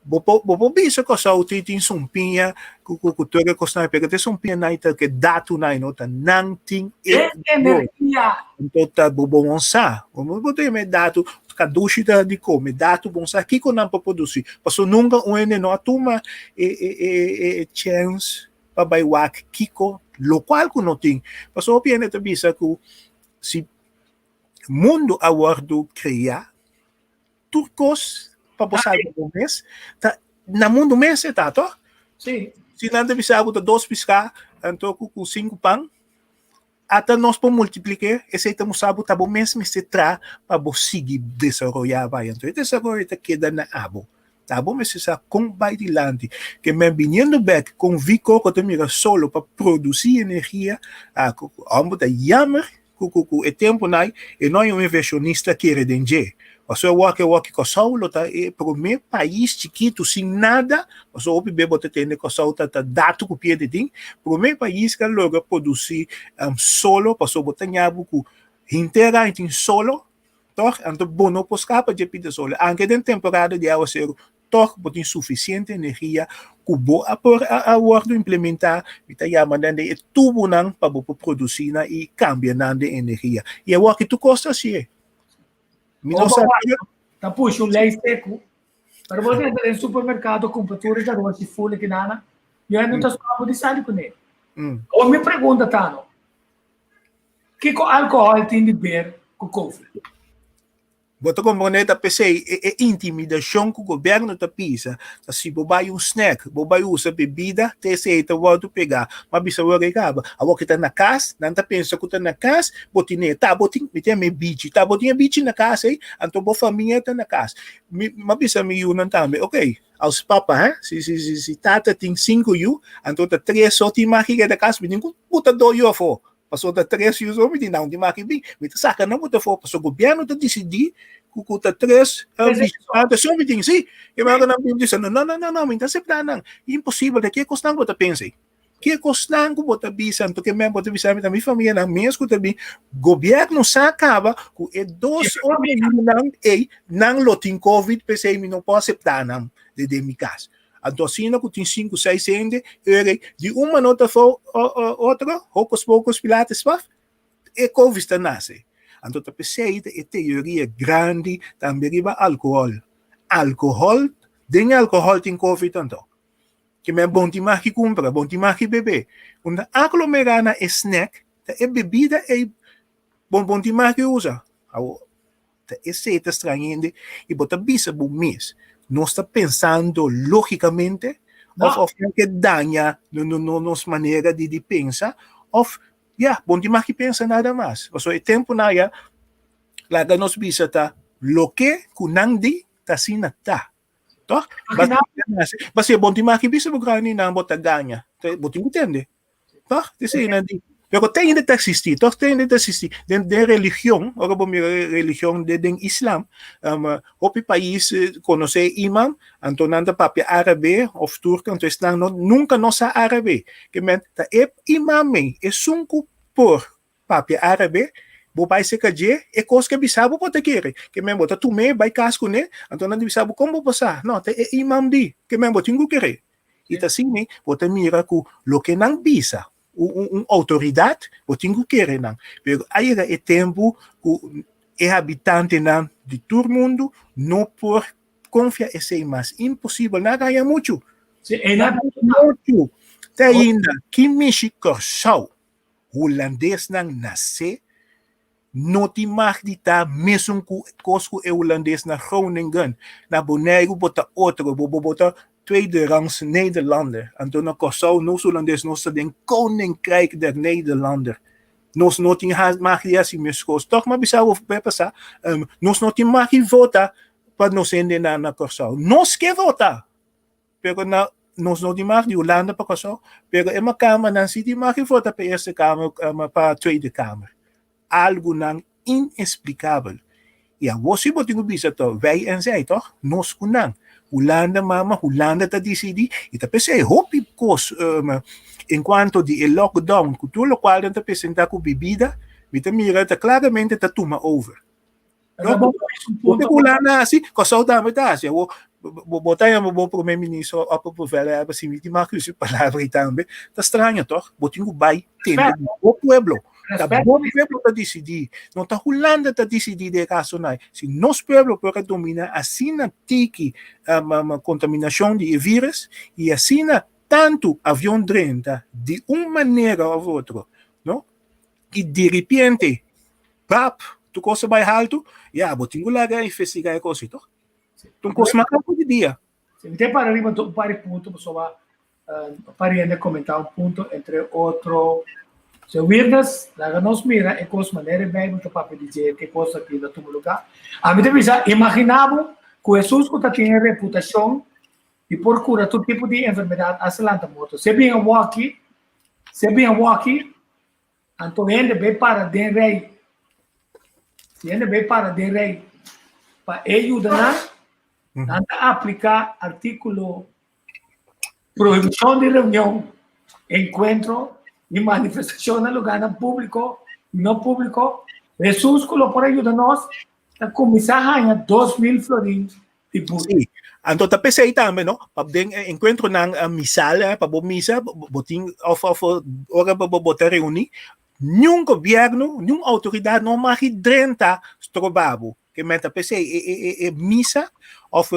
bo por bo por bisa Kòrsou tin tin sumpiña ku ku ku tur e kosnan, pero te sumpiñanan ta ke datunan no ta nan tin e E energia. Anto ta bo bon sa, bo bo tin e datu Kadushi ta di kome, datu bon sa kiko nan por produsi. Paso nunka un hende no a tuma e e e e chèns pa bai wak kiko lokual ku no tin. Paso hopi hende ta bisa ku si mundu a wòrdu kreá tur kos pa bo salba bo mes ta na mundu mes e ta, toh? Sí. Si nan ta bisa bo ta dos piská anto ku ku sinku pan. Ata nos por multiplik'é, esei ta mustra bo ta bo mes mester traha pa bo sigui desaroyá bai. Anto e desaroyo ta keda na abo. Ta abo mester sa kon bai dilanti. Ke men biniendo bèk kon Vico ku ta mira solo pa produsí energia, ah, homber ta yammer ku ku ku e tempunan e no hay un invershonista kere den dje. Pasobra awor ke awor ki Kòrsou lo ta e promé pais chikitu sin nada, pasobra hopi be bo ta tende Kòrsou ta ta datu ku pie di tin, promé pais ku a logra produsí solo, pasobra bo ta ña bo ku henter aña tin solo, tòg? Anto bo no por skapa dje pida solo, anke den temporada di awaseru tòg bo tin sufisiente energia ku bo a por a wòrdu implementá, mi ta yama nan den e tubunan pa bo por produsí nan i kambia nan den energia. I awor ki tur kos ta hasié. Mi no sa. Ta pusha un lei seku. Pero bo entra den supermerkado kumpra tur e aros i fule kinana, yo no ta stòp di sali kuné. Awor mi pregunta ta no, kiko alkohòl tin di ber ku covid? Bo ta komprondé ta p'esei e intimidashon ku gobièrnu ta pisa ta si bo bai un snack, bo bai usa bebida, te esei ta wòrdu pegá. M'a bisa wòrdu e kaba. Awor ki ta na kas, nan ta pensa ku ta na kas, bo tine, ta bo tin, mi tin mi bichi, ta bo tin e bichi na kas ei, anto bo famia ta na kas. Mi, m'a bisa mi yunan tambe, ok, als papa, hè, si, si, si, si tata tin sinku yu, anto ta tres so tin maki keda kas, mi tin ku buta dos yu afó. Pasobra ta tres yu so mi tin, nan tin maki bin. Mi ta saka nan buta afó, pasobra gobièrnu ta disidí ku ku ta tres visitante so mi tin, si. E maka nan bin bisa, no, no, no, no, mi ta aseptá nan. Imposibel, ta ke kosnan ku bo ta pensa ei? Ke kosnan ku bo ta bisa? Anto ke men bo ta bisa mi ta mi famianan mes ku ta bin. Gobièrnu sa kaba ku e dos otro yunan ei nan lo tin covid p'esei mi no por aseptá nan den mi kas. Anto asina ku tin sinku seis hende ora di un mano ta afó otro hocus pocus pilates paf e covid ta nase. Anto ta p'esei ta e teoria grandi tambe riba alkohòl. Alkohòl den alkohòl tin covid anto. Ke men bon tin maki kumpra, bon tin maki bebe. Unda aglomerá na e snack, ta e bebida ei bon bon tin maki usa. Awor, ta esei ta strañende i bo ta bisa bo mes, nos ta pensando lógikamente òf òf nan ke daña nos manera di di pensa òf ya, bon tin maki pensa nada mas. Pasobra e tempunan ya laga nos bisa ta loke ku nan di ta asina ta. Toch? Basi bon tin maki bisa bo grandi nan bo ta gaña. Bo tin ku tende. Toch? Disi nan di. Pero te ainda ta existi, toch? Te ainda ta existi. Den, den religion, ora bo mira religion de, den islam, hopi pais conoce imam, anto nan ta papia árabe of turco, anto esnan no, nunca no sa árabe. Ke men ta e imam ei, esun ku por Papia árabe, bo bai serka dje, e kos ke bisa bo bo ta kere. Ke men bo ta tum'é bai kas kuné, anto nan ta bisa bo kon bo por sa? No, ta e imam di. Ke men bo tin ku kere. I ta asina bo ta mira ku loke nan bisa. un outoridat, bo tin ku kere nan. Pero a yega e tempu ku e habitantenan di tur mundu no por konfia esei mas. Imposibel, nan a gaña muchu. Sí, e nan muchu. Te ainda, ki mishi Kòrsou hulandesnan nasé no tin mag di ta mesun ku kos ku e hulandes na Groningen. Na Boneiru bo ta otro, bo bo ta tweederangs Nederlander. Anto na Kòrsou nos hulandes nos ta den Koninkrijk der Nederlander. Nos no tin mag di hasi meskos. Tòg m'a bisa bo be pasá, nos no tin mag di vota pa nos hende na Kòrsou. Nos ke vota! Pero na nos no tin mag di Hulanda pa Kòrsou, pero e makamanan si tin mag di vota pa Eerste Kamer pa Tweede Kamer. Algunan inesplikabel. I awor si bo tin ku bisa to wij en zij tòg? Nos ku nan. Hulanda mama, Hulanda ta disidí i ta p'esei hopi kos enkuanto di e lockdown ku tur lokual nan ta presentá ku bibida, mi ta mira ta klaramente ta tuma over. Bo te Hulanda hasi, Kòrsou tambe ta hasi. Awor bo ta yama bo prome ministro op e bevel a si mi tin mag usa e palabra ei tambe, ta straño tòg? Bo tin ku bai tende di bo pueblo. Ta bo pueblo ta disidí, no ta Hulanda ta disidí den e kasonan ei. Si nos pueblo por a dominá asina tiki kontaminashon di e vírus i asina tantu avion drenta di un manera òf otro, no? I diripiente, pap, tur kos a bai haltu, ya, bo tin ku laga investigá e kos ei, tòg? Ta un kos macaco di dia. Si, mi ta para riba un par di punto pasobra un par di hende a komentá un punto, entre otro Sr. Wilders, laga nos mira e kos manera e Bijbel ta papia di dje ke kos aki ta tuma lugá. Ami ta bisa, imaginá bo ku Hesus ku ta tin e reputashon di por kura tur tipo di enfermedat hasta lanta morto. Si e bin awoki, si e bin awoki, Anto hende bay para den rey. Si hende bay para den rey pa e yuda nan, nan ta aplica articulo prohibicion di reunion, encuentro y manifestacion na lugarnan publico y no publico. Jesus cu lo por a yuda nos ta cuminsa haña 2000 florin di but. Sí. Anto ta p'esei tambe, no? Pa den e enkuentronan misal, eh, pa bo misa, bo tin of of ora bo bo ta reuní, niun gobièrnu, niun outoridat no mag i drenta stroba bo. Ke men ta p'esei e e e e misa of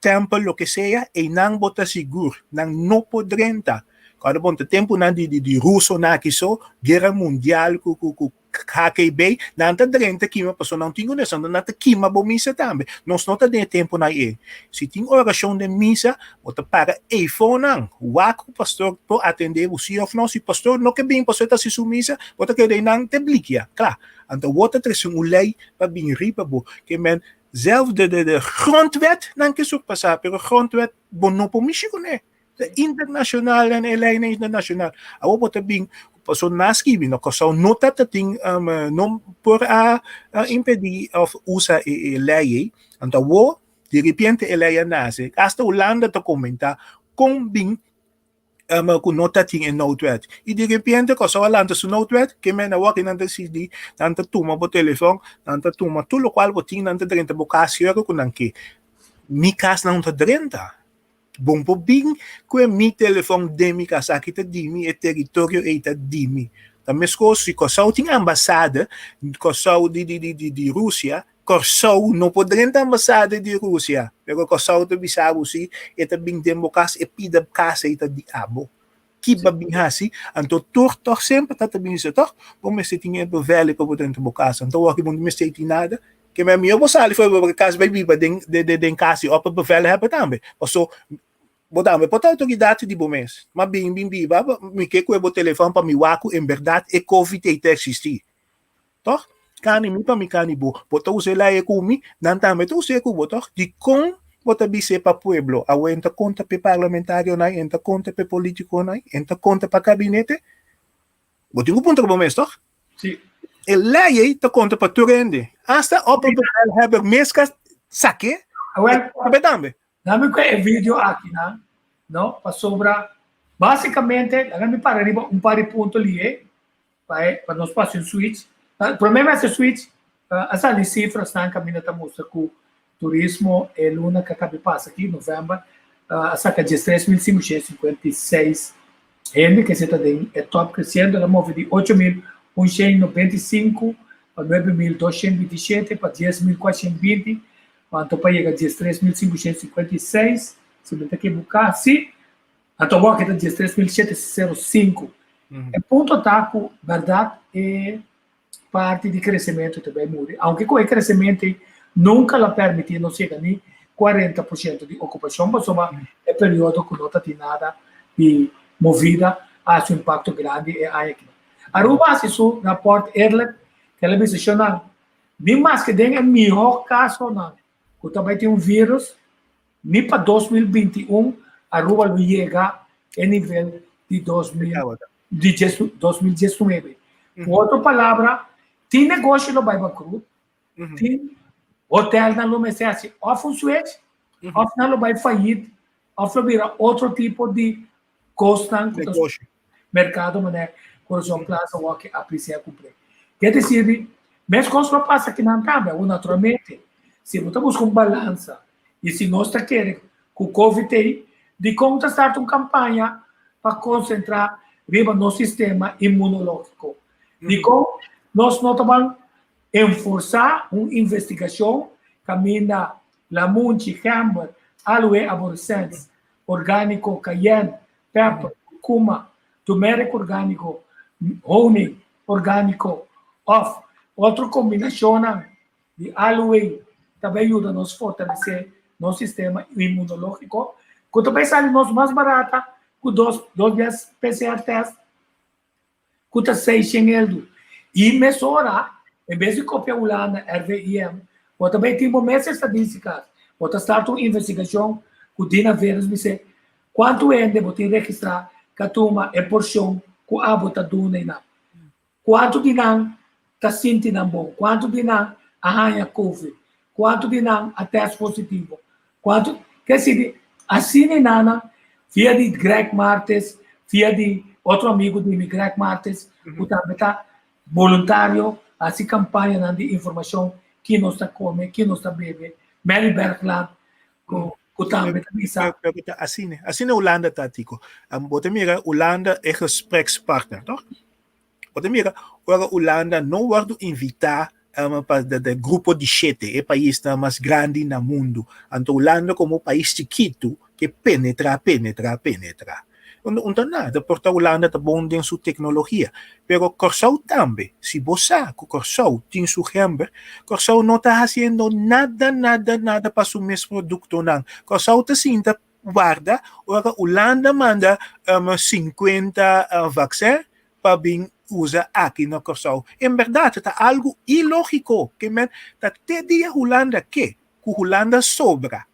tèmpel loke sea, einan bo ta sigur, nan no por drenta. Kòrda bon, ta tempunan di di di rusonan aki so, guera mundial ku ku ku HKB, nan ta drenta kima pasobra nan tin ku nesnan, nan ta kima bo misa tambe. Nos no ta den e tempunan ei. Si tin orashon den misa, bo ta para eifonan, wak ku pastor por atendé bo si òf no. Si pastor no ke bin pasobra e ta hasi su misa, bo ta keda einan te blikia, kla. Anto bo ta trese un lei pa bin riba bo. Ke men, zelf de de de grondwet nan ke surpasá, pero grondwet bo no por mishi kuné. Ta internacional en e leynan internacional. Awor bo ta bin, paso na skibi no Kòrsou no ta ta tin um, no por a, a impedí of usa e, e ley ei. Anto awor di repente e ley a nase. Hasta Hulanda ta komentá kon bin um, ku no ta tin e noodwet. I di repente Kòrsou a lanta su noodwet, ke men awor ki nan ta disidí, nan ta tuma bo telefòn, nan ta tuma tur lokual bo tin, nan ta drenta bo kas yora ku nan ke. Mi kas nan no ta drenta. Bon por bin ku e mi telefòn den mi kas aki ta di mi, e teritorio ei ta di mi. Ta meskos si Kòrsou tin ambasada, Kòrsou di di di di Rusia, Kòrsou no por drenta ambasada di Rusia, pero Kòrsou ta bisa bo si e ta bin den bo kas, e pida kas ei ta di abo. Ki bo a bin hasi? Anto tur tòg semper ta ta bin bisa tòg, bo mester tin e bevel pa bo drenta bo kas. Anto wòrdu bo no mester tin nada. Ke men mihó bo sali for di bo kas bai biba den den kas di òp bevel hèbe tambe. Paso bo tambe por ta outoridat di bo mes. Ma bin bin biba mi ke kue bo telefòn pa mi wak ku en bèrdat e covid ei ta eksistí. Tòg? Kani mi pa mi kani bo. Bo ta usa e lei ku mi, nan tambe ta usa e ku bo, tòg? Dikon bo ta bis'é pa pueblo? Awe en ta konta p'e parlamentarionan, en ta konta p'e politikonan, en ta konta pa kabinete? Bo tin ku puntra bo mes, tòg? Sí. E lei ei ta konta pa tur hende. Asta opperbevelhebber mes ka sak'é, Awel, e tambe. Laga mi kue e video aki nan, no? Pasobra básicamente, laga mi para riba un par di punto lié pa e pa nos por hasi un switch. Promé mi hasi switch, a sali sifrasnan kaminda ta mustra ku turismo e luna ku a kabi pasa aki, novèmber, a saka 13.556. Hende ke ta den e top kresiendo a move di 8.195 pa 9.227 pa 10.420, anto pa yega 13.556, si mi ta ekivoká, si, anto awor ta 13.705. E punto ta ku bèrdat e parti di kresementu ta bai muri, aunke ku e kresementu ei nunka lo permití nos yega ni 40% di okupashon, pasobra e periodo ku no ta tin nada di movida a hasi un impakto grandi e aña aki. Aruba a hasi su rapòrt eerlijk, kel a bisa shonnan, ni maske den e mihó kasonan ku ta bai tin un virus, ni pa 2021 Aruba lo yega e nivel di 2019. Ku otro palabra, tin negoshi lo bai bankrut, tin hotelnan lo mester hasi òf un switch, òf nan lo bai fayit, òf lo bira otro tipo di kosnan ku ta merkado manera Corazon Plaza wòrdu apresiá kumpré. Ke desir di mes kos lo pasa akinan tambe. Awor naturalmente si bo ta buska un balansa i si nos ta kere ku covid ei, dikon ta starta un kampaña pa konsentrá riba nos sistema inmunológiko? Dikon nos no ta ban enforsá un investigashon kaminda lamunchi, gember, aloe arborescens, orgániko, cayenne, pepper, kurkuma, turmeric orgániko, honing orgániko òf otro kombinashonnan di aloe ta bai yuda nos fortalesé nos sistema inmunológiko ku ta bai sali nos mas barata ku dos dos bias PCR test ku ta seishen eldu. I mesora, en bes di kopia Hulanda, RVIM, bo ta bai tin bo mes estadístikas. Bo ta start un investigashon ku Dina Veres bis'é kuantu hende bo tin registrá ku a tuma e porshon ku abo ta duna i nan. Kuantu di nan ta sinti nan bon? Kuantu di nan a haña covid? Kuantu di nan a tèst positivo? Kuantu, ke si asina i nana via di Greg Martes, via di otro amigu di mi Greg Martes, ku tambe ta boluntario, hasi kampañanan di informashon ki nos ta kome, ki nos ta bebe, Mary Bergland, ku ku tambe ta bisa. Pero ta asina, asina Hulanda ta, Tico. Bo ta mira Hulanda e gesprekspartner, toch? Bo ta mira, ora Hulanda no wòrdu invitá um, pa de, de grupo di shete, e paisnan mas grandi na mundu. Anto Hulanda komo pais chikitu ke penetrá, penetrá, penetrá. Un, un ta nada, por ta Hulanda ta bon den su teknologia. Pero Kòrsou tambe, si bo sa ku Kòrsou tin su gember, Kòrsou no ta hasiendo nada, nada, nada pa su mes produktonan. Kòrsou ta sinta warda ora Hulanda manda um, 50 vaksin pa bin usa aki na Kòrsou. En bèrdat ta algu ilógiko ke men ta te dia Hulanda ke ku Hulanda sobra.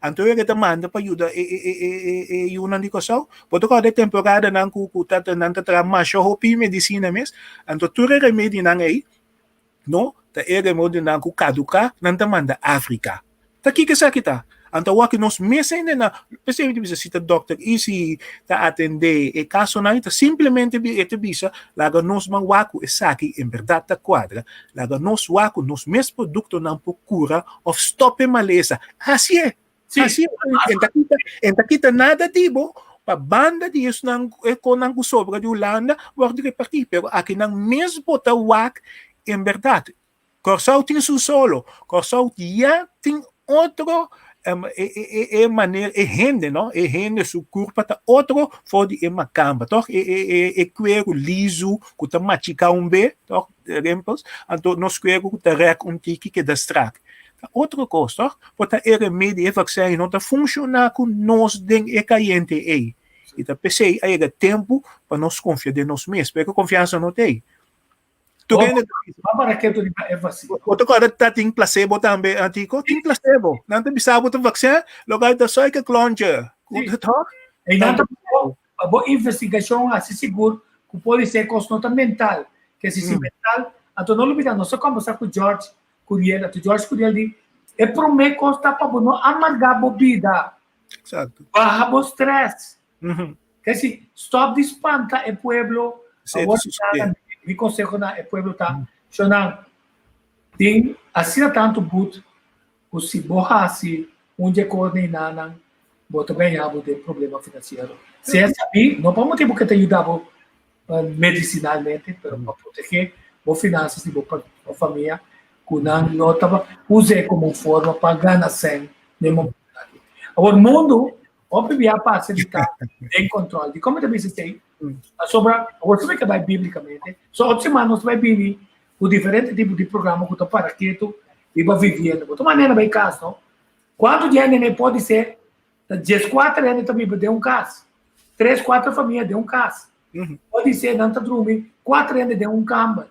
Anto e ta manda pa yuda e e e e e yunan di Kòrsou. Bo ta kòrda e temporadanan ku ku ta nan ta traha masha hopi medisina mes. Anto tur e remedinan ei no ta e remedionan ku kaduká nan ta manda Afrika. Ta kiko esaki ta? Anto awor ki nos mes hende na p'esei mi ta bisa si ta dòkter Isi ta atendé e kasonan ta simplemente e ta bisa laga nos ban wak ku esaki en bèrdat ta kuadra, laga nos wak ku nos mes produktonan por kura òf stòp e malesa. Hasié! Hasié! En ta kita en ta kita nada di bo pa banda di esnan e konan ku sobra di Hulanda wòrdu repartí pero akinan mes bo ta wak en bèrdat Kòrsou tin su solo, Kòrsou ya tin otro e e e manera e hende no, e hende su kurpa ta otro for di e makamba tòg, e e e e kueru lizu ku ta machiká un be tòg rimpels, anto nos kueru ku ta rèk un tiki keda strak, ta otro kos tòg, por ta e remedi e vaksin no ta funshoná ku nos den e kayente ei, i ta p'esei a yega tempu pa nos konfia den nos mes, pero e konfiansa no ta ei. Tu kende ta bisa? Ma para ke tu riba e vacina? Bo ta kòrda ta tin placebo tambe, Antico? Tin placebo. Nan ta bisa bo ta vaccin, loke ta suikerklontje. Sí. Toch? E nan ta pa bo investigashon hasi sigur ku por ser kos no ta mental. Ke si si mental, anto no lubida nos a kombersa ku George Curiel, anto George Curiel di e promé kos ta pa bo no amargá bo bida. Exacto. Baha bo stress. Ke si stop di spanta e pueblo. Awor mi conseho na e pueblo ta, Shonan, tin asina tantu but ku si bo hasi un dje kos ni nanan, bo ta benya bo den problema finansiero. Sea sabí, no pa motibu ku e ta yuda bo medisinalmente, pero pa protegé bo finansas i bo famia ku nan no ta us'é komo un forma pa gana sèn den momentu aki. Awor mundu hopi bia parse di ta den kòntròl. Dikon mi ta bisa esei? Pasobra awor si mi ke bai bíblikamente, so otro siman nos ta bai bini ku diferente tipo di programa ku ta para ketu riba vivienda. Bo ta manera bai kas, no? Kuantu di hende ne por di Ta dieskuater hende ta biba den un kas. Tres, kuater famia den un kas. Por di ser nan ta drumi kuater hende den un kamber.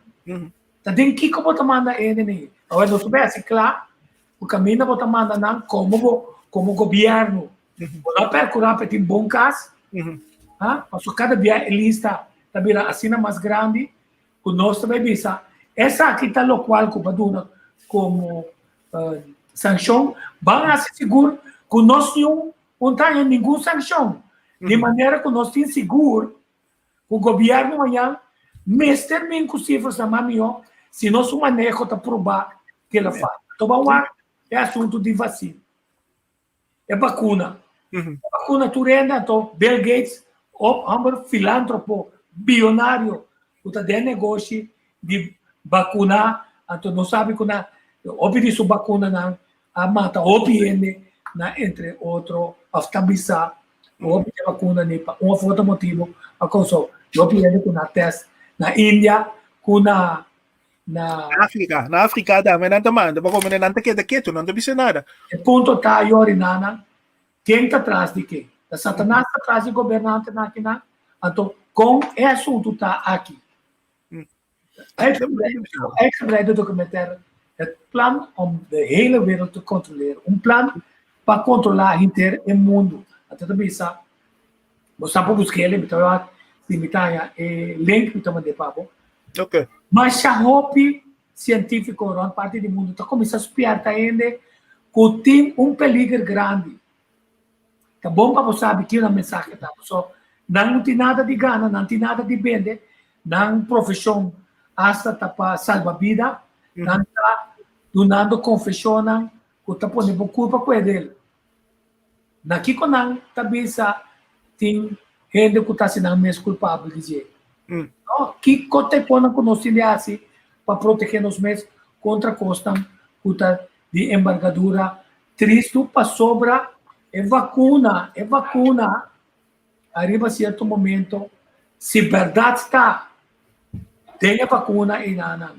Ta den kiko bo ta manda e hendenan? Awor nos ta bay hasi kla ku kaminda bo ta manda nan komo bo komo gobièrnu bo no a perkurá pa e tin bon kas, ha, pasobra kada bia e lista ta bira asina mas grandi ku nos ta bay bisa esaki ta lokual ku bo a duna komo Sankshon, ban hasi sigur ku nos niun un ta haña ningun sankshon, di manera ku nos tin sigur ku gobièrnu mañan mester bin ku sifrasnan mas mihó si nos su maneho ta probá ke lo falla. Anto ban wak e asuntu di vasin, e bakuna. E bakuna tur hende anto Bill Gates, hòmber filántropo, bionario ku ta den negoshi di bakuna, anto nos sabi ku na hopi di su bakunanan a mata hopi hende na entre otro òf ta bisa ku hopi di e bakuna ni pa un òf otro motibu a kousa hopi hende ku na tèst na India ku na na Afrika, na Afrika tambe nan ta manda, pasobra nan ta keda ketu, nan ta bisa nada. E punto ta yori nana Ken ta tras di ken? Ta Satanas ta tras di gobernantenan akinan? Anto, kon e asuntu ta aki? Uitgebreide documentaire Het plan om de hele wereld te controleren. Un plan pa controla henter e mundu. Anto ta bisa, bo sa por busk'el, mi ta wak si mi ta haña e link mi ta mand'é pa bo. Ok. Masha hopi sientífiko rònt parti di mundu ta kuminsá spièrta hende ku tin un peliger grandi. Ta bon pa bo sabi kiko nan mensahe ta, pasobra nan no tin nada di gana, nan tin nada di bende, nan profeshon asta ta pa salba bida, nan ta dunando konfeshonnan ku ta pone bo kurpa ku edel. Na kiko nan ta bisa tin hende ku ta hasi nan mes kulpabel di dje? No, kiko ta e konan ku nos tin di hasi pa protegé nos mes kontra kosnan ku ta di embargadura tristu? Pasobra e vakuna, e vakuna ariba sierto momento, si bèrdat ta den e vakuna einanan,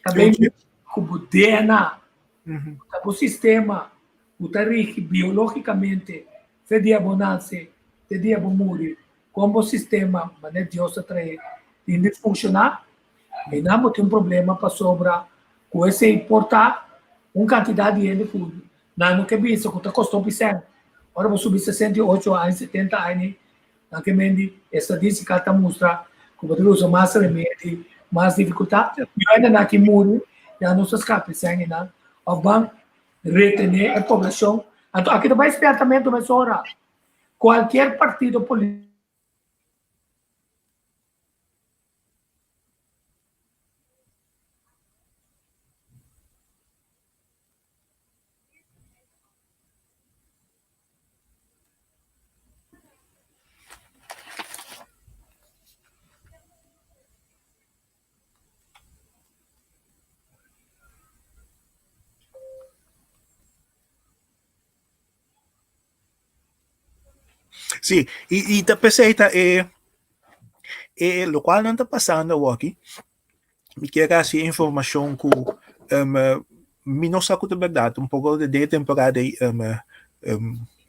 Ta ben ku bo DNA, ku ta bo sistema ku ta rigi biológikamente fe dia bo nase te dia bo muri, kon bo sistema manera Dios a trae tin di funshoná, einan bo tin un problema pasobra ku esei por ta un kantidat di hende ku nan no ke bisa ku ta kosta hopi sèn. Ora bo subi 68 aña, 70 aña, Nan ke men di estadística ta mustra ku bo ta usa mas remedi, mas difikultat. Yo ainda nan ki muri, ya nos ta skape sèn einan òf ban retené e poblashon. Anto aki ta bai spièrtamentu mesora. Kualkier partido polítiko. Sí, i ta p'esei ta e e lokual nan ta pasando awoki, mi kier hasi informashon ku mi no sa ku ta bèrdat un poko den e temporada ei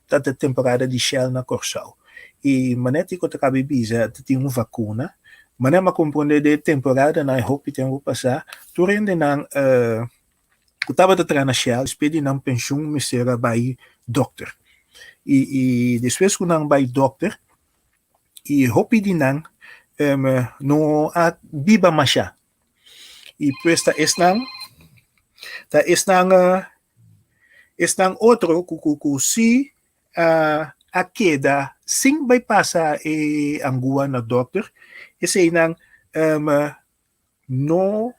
ta ta temporada di Shell na Kòrsou i manera ku ta kaba di bisa ta tin un vakuna manera mi a komprondé den e temporadanan e hopi tempu pasá tur hendenan ku tabata traha na Shell despues di nan penshun mester a bai dòkter i i despues ku nan bai dòkter i hopi di nan no a biba masha i pues ta esnan ta esnan esnan otro ku ku ku si a a keda sin bai pasa e angua na dòkter eseinan no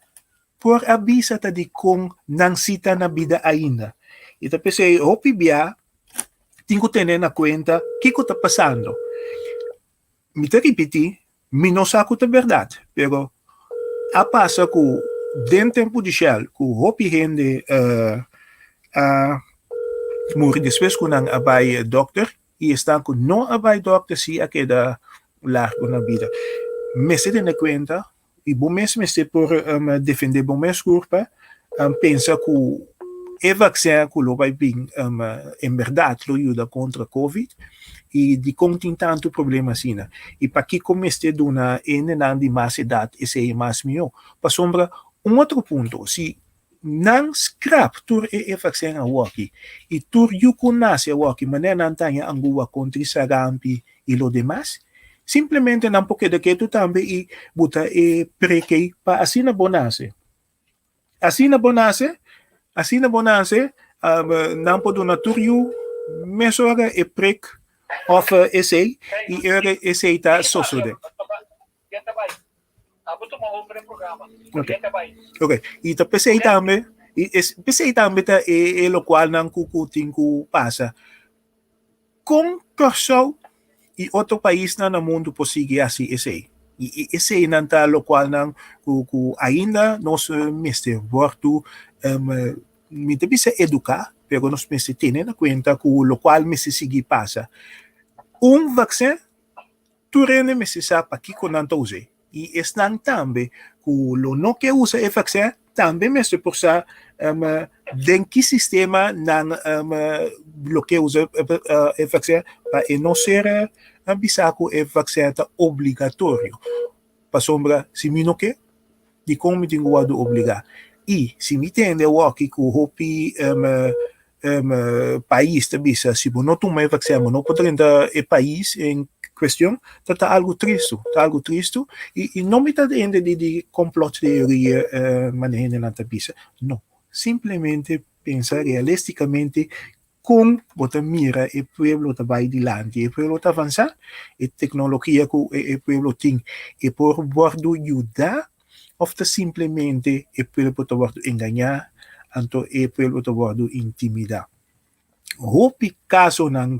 por a bisa ta dikon nan si ta na bida ainda. I ta p'esei hopi bia tin ku tene na kuenta kiko ta pasando. Mi ta ripití, mi no sa ku ta bèrdat, pero a pasa ku den tempu di Shell ku hopi hende a muri despues ku nan a bai dòkter i esnan ku no a bai dòkter si a keda largu na bida. Mester tene kuenta i bo mes mester por defendé bo mes kurpa, pensa ku e vaksin ku lo bai bin en bèrdat lo yuda kontra covid i dikon tin tantu problema asina i pakiko mester duna hendenan di mas edat esei mas mihó. Pasobra un otro punto, si nan skrap tur e vaksin awoki i tur yu ku nase awoki manera nan ta haña angua kontra sarampi i lo demas, simplemente nan por keda ketu tambe i buta e prek ei pa asina bo nase. Asina bo nase, asina bo nase, nan por duna tur yu mesora e prek òf esei i ora esei ta sosodé. Ok, ok. I ta p'esei tambe, i p'esei tambe ta e lokualnan ku ku tin ku pasa. Kon Kòrsou i otro paisnan na mundu por sigui hasi esei? I eseinan ta lokualnan ku ku ainda nos mester wòrdu, mi ta bisa eduká, pero nos mester tene na kuenta ku lokual mester sigui pasa. Un vaksin Tur hende mester sa pakiko nan ta us'é, i esnan tambe ku lo no ke usa e vaksin tambe mester por sa den ki sistema nan lo ke usa e vaksin pa e no ser bisa ku e vaksin ta obligatorio. Pasobra si mi no ke, dikon mi tin ku wòrdu obligá? I si mi tende awor-ki ku hopi pais ta bisa si bo no tuma e vaksin bo no por drenta e pais en kuestion, ta ta algu tristu, ta algu tristu i no mi ta hende di di complot teoria manera hendenan ta bisa, no, simplemente pensa realisticamente kon bo ta mira e pueblo ta bai dilanti, e pueblo ta avansa, e teknologia ku e pueblo tin e por wòrdu yuda òf ta simplemente e pueblo ta wòrdu engañá, anto e pueblo ta wòrdu intimidá. Hopi kasonan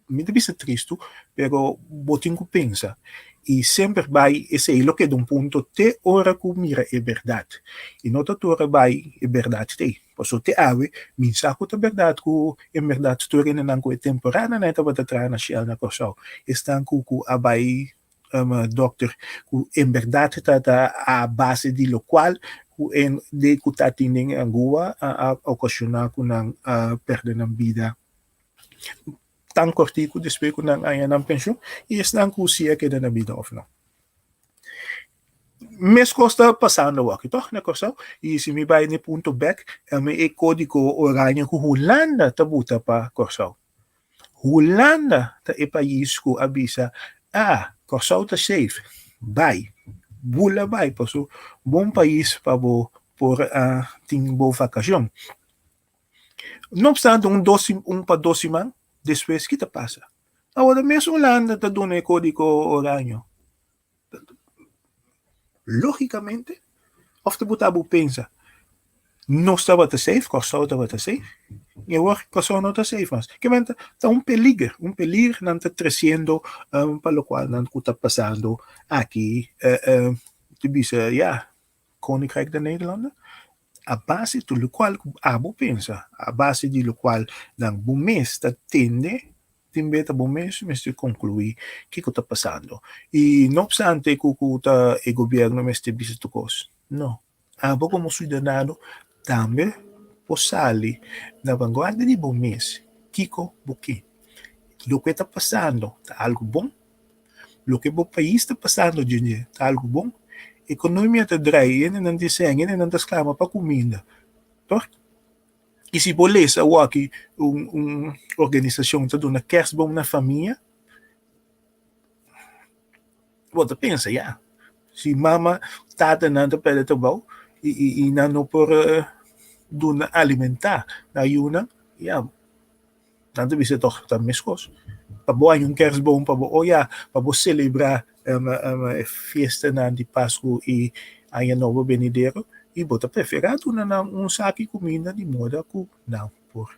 mi ta bisa tristu, pero bo tin ku pensa i semper bai esei lo keda un punto te ora ku mira e bèrdat. I no ta tur ora bai e bèrdat t'ei. Pasobra te awe mi sa ku ta bèrdat ku en bèrdat tur hendenan ku e temporadanan e tabata traha na Shell na Kòrsou esnan ku ku a bai dòkter ku en bèrdat ta ta a base di lokual ku en de ku ta tin den Angoa a okashoná ku nan a pèrdè nan bida tan kòrtiku despues ku nan haña nan penshon i esnan ku si a keda na bida òf no. Meskos ta pasando awor aki tòg na Kòrsou i si mi bai na e punto bèk e kódigo oraño ku Hulanda ta buta pa Kòrsou. Hulanda ta e pais ku a bisa ah Kòrsou ta safe bai bula bai paso bon pais pa bo por a tin bo vakashon. No obstante un dos un pa dos siman despues ki ta pasa? Awor mes Hulanda ta duna e kódigo oraño. Lógikamente òf ta bo ta bo pensa nos tabata safe, Kòrsou tabata safe i awor Kòrsou no ta safe mas. Ke men ta un peliger, un peliger nan ta tresiendo pa lokual nan ku ta pasando aki ta bisa ya Koninkrijk der Nederlanden a base di lokual ku abo pensa, a base di lokual nan bo mes ta tende, tin beta bo mes mester konkluí kiko ta pasando. I no opstante ku ku ta e gobièrnu mester bisa tur kos, no, abo komo siudadano tambe por sali na vanguardia di bo mes kiko bo ke. Loke ta pasando ta algu bon? Loke bo pais ta pasando dje ta algu bon? Ekonomia ta drai, hendenan tin sèn, hendenan ta sklama pa kuminda, tòg? I si bo lesa awor-aki un un organisashon ta duna kèrsboom na famia, bo ta pensa ya, si mama, tatanan ta pèrdè trabou i i i nan no por duna alimentá nan yunan, ya. Nan ta bisa tòg ta meskos. Pa bo haña un kèrsboom, pa bo oya, pa bo selebrá e fiestanan di Pasku i Aña Nobo benidero, i bo ta preferá duna nan un saki kuminda di moda ku nan por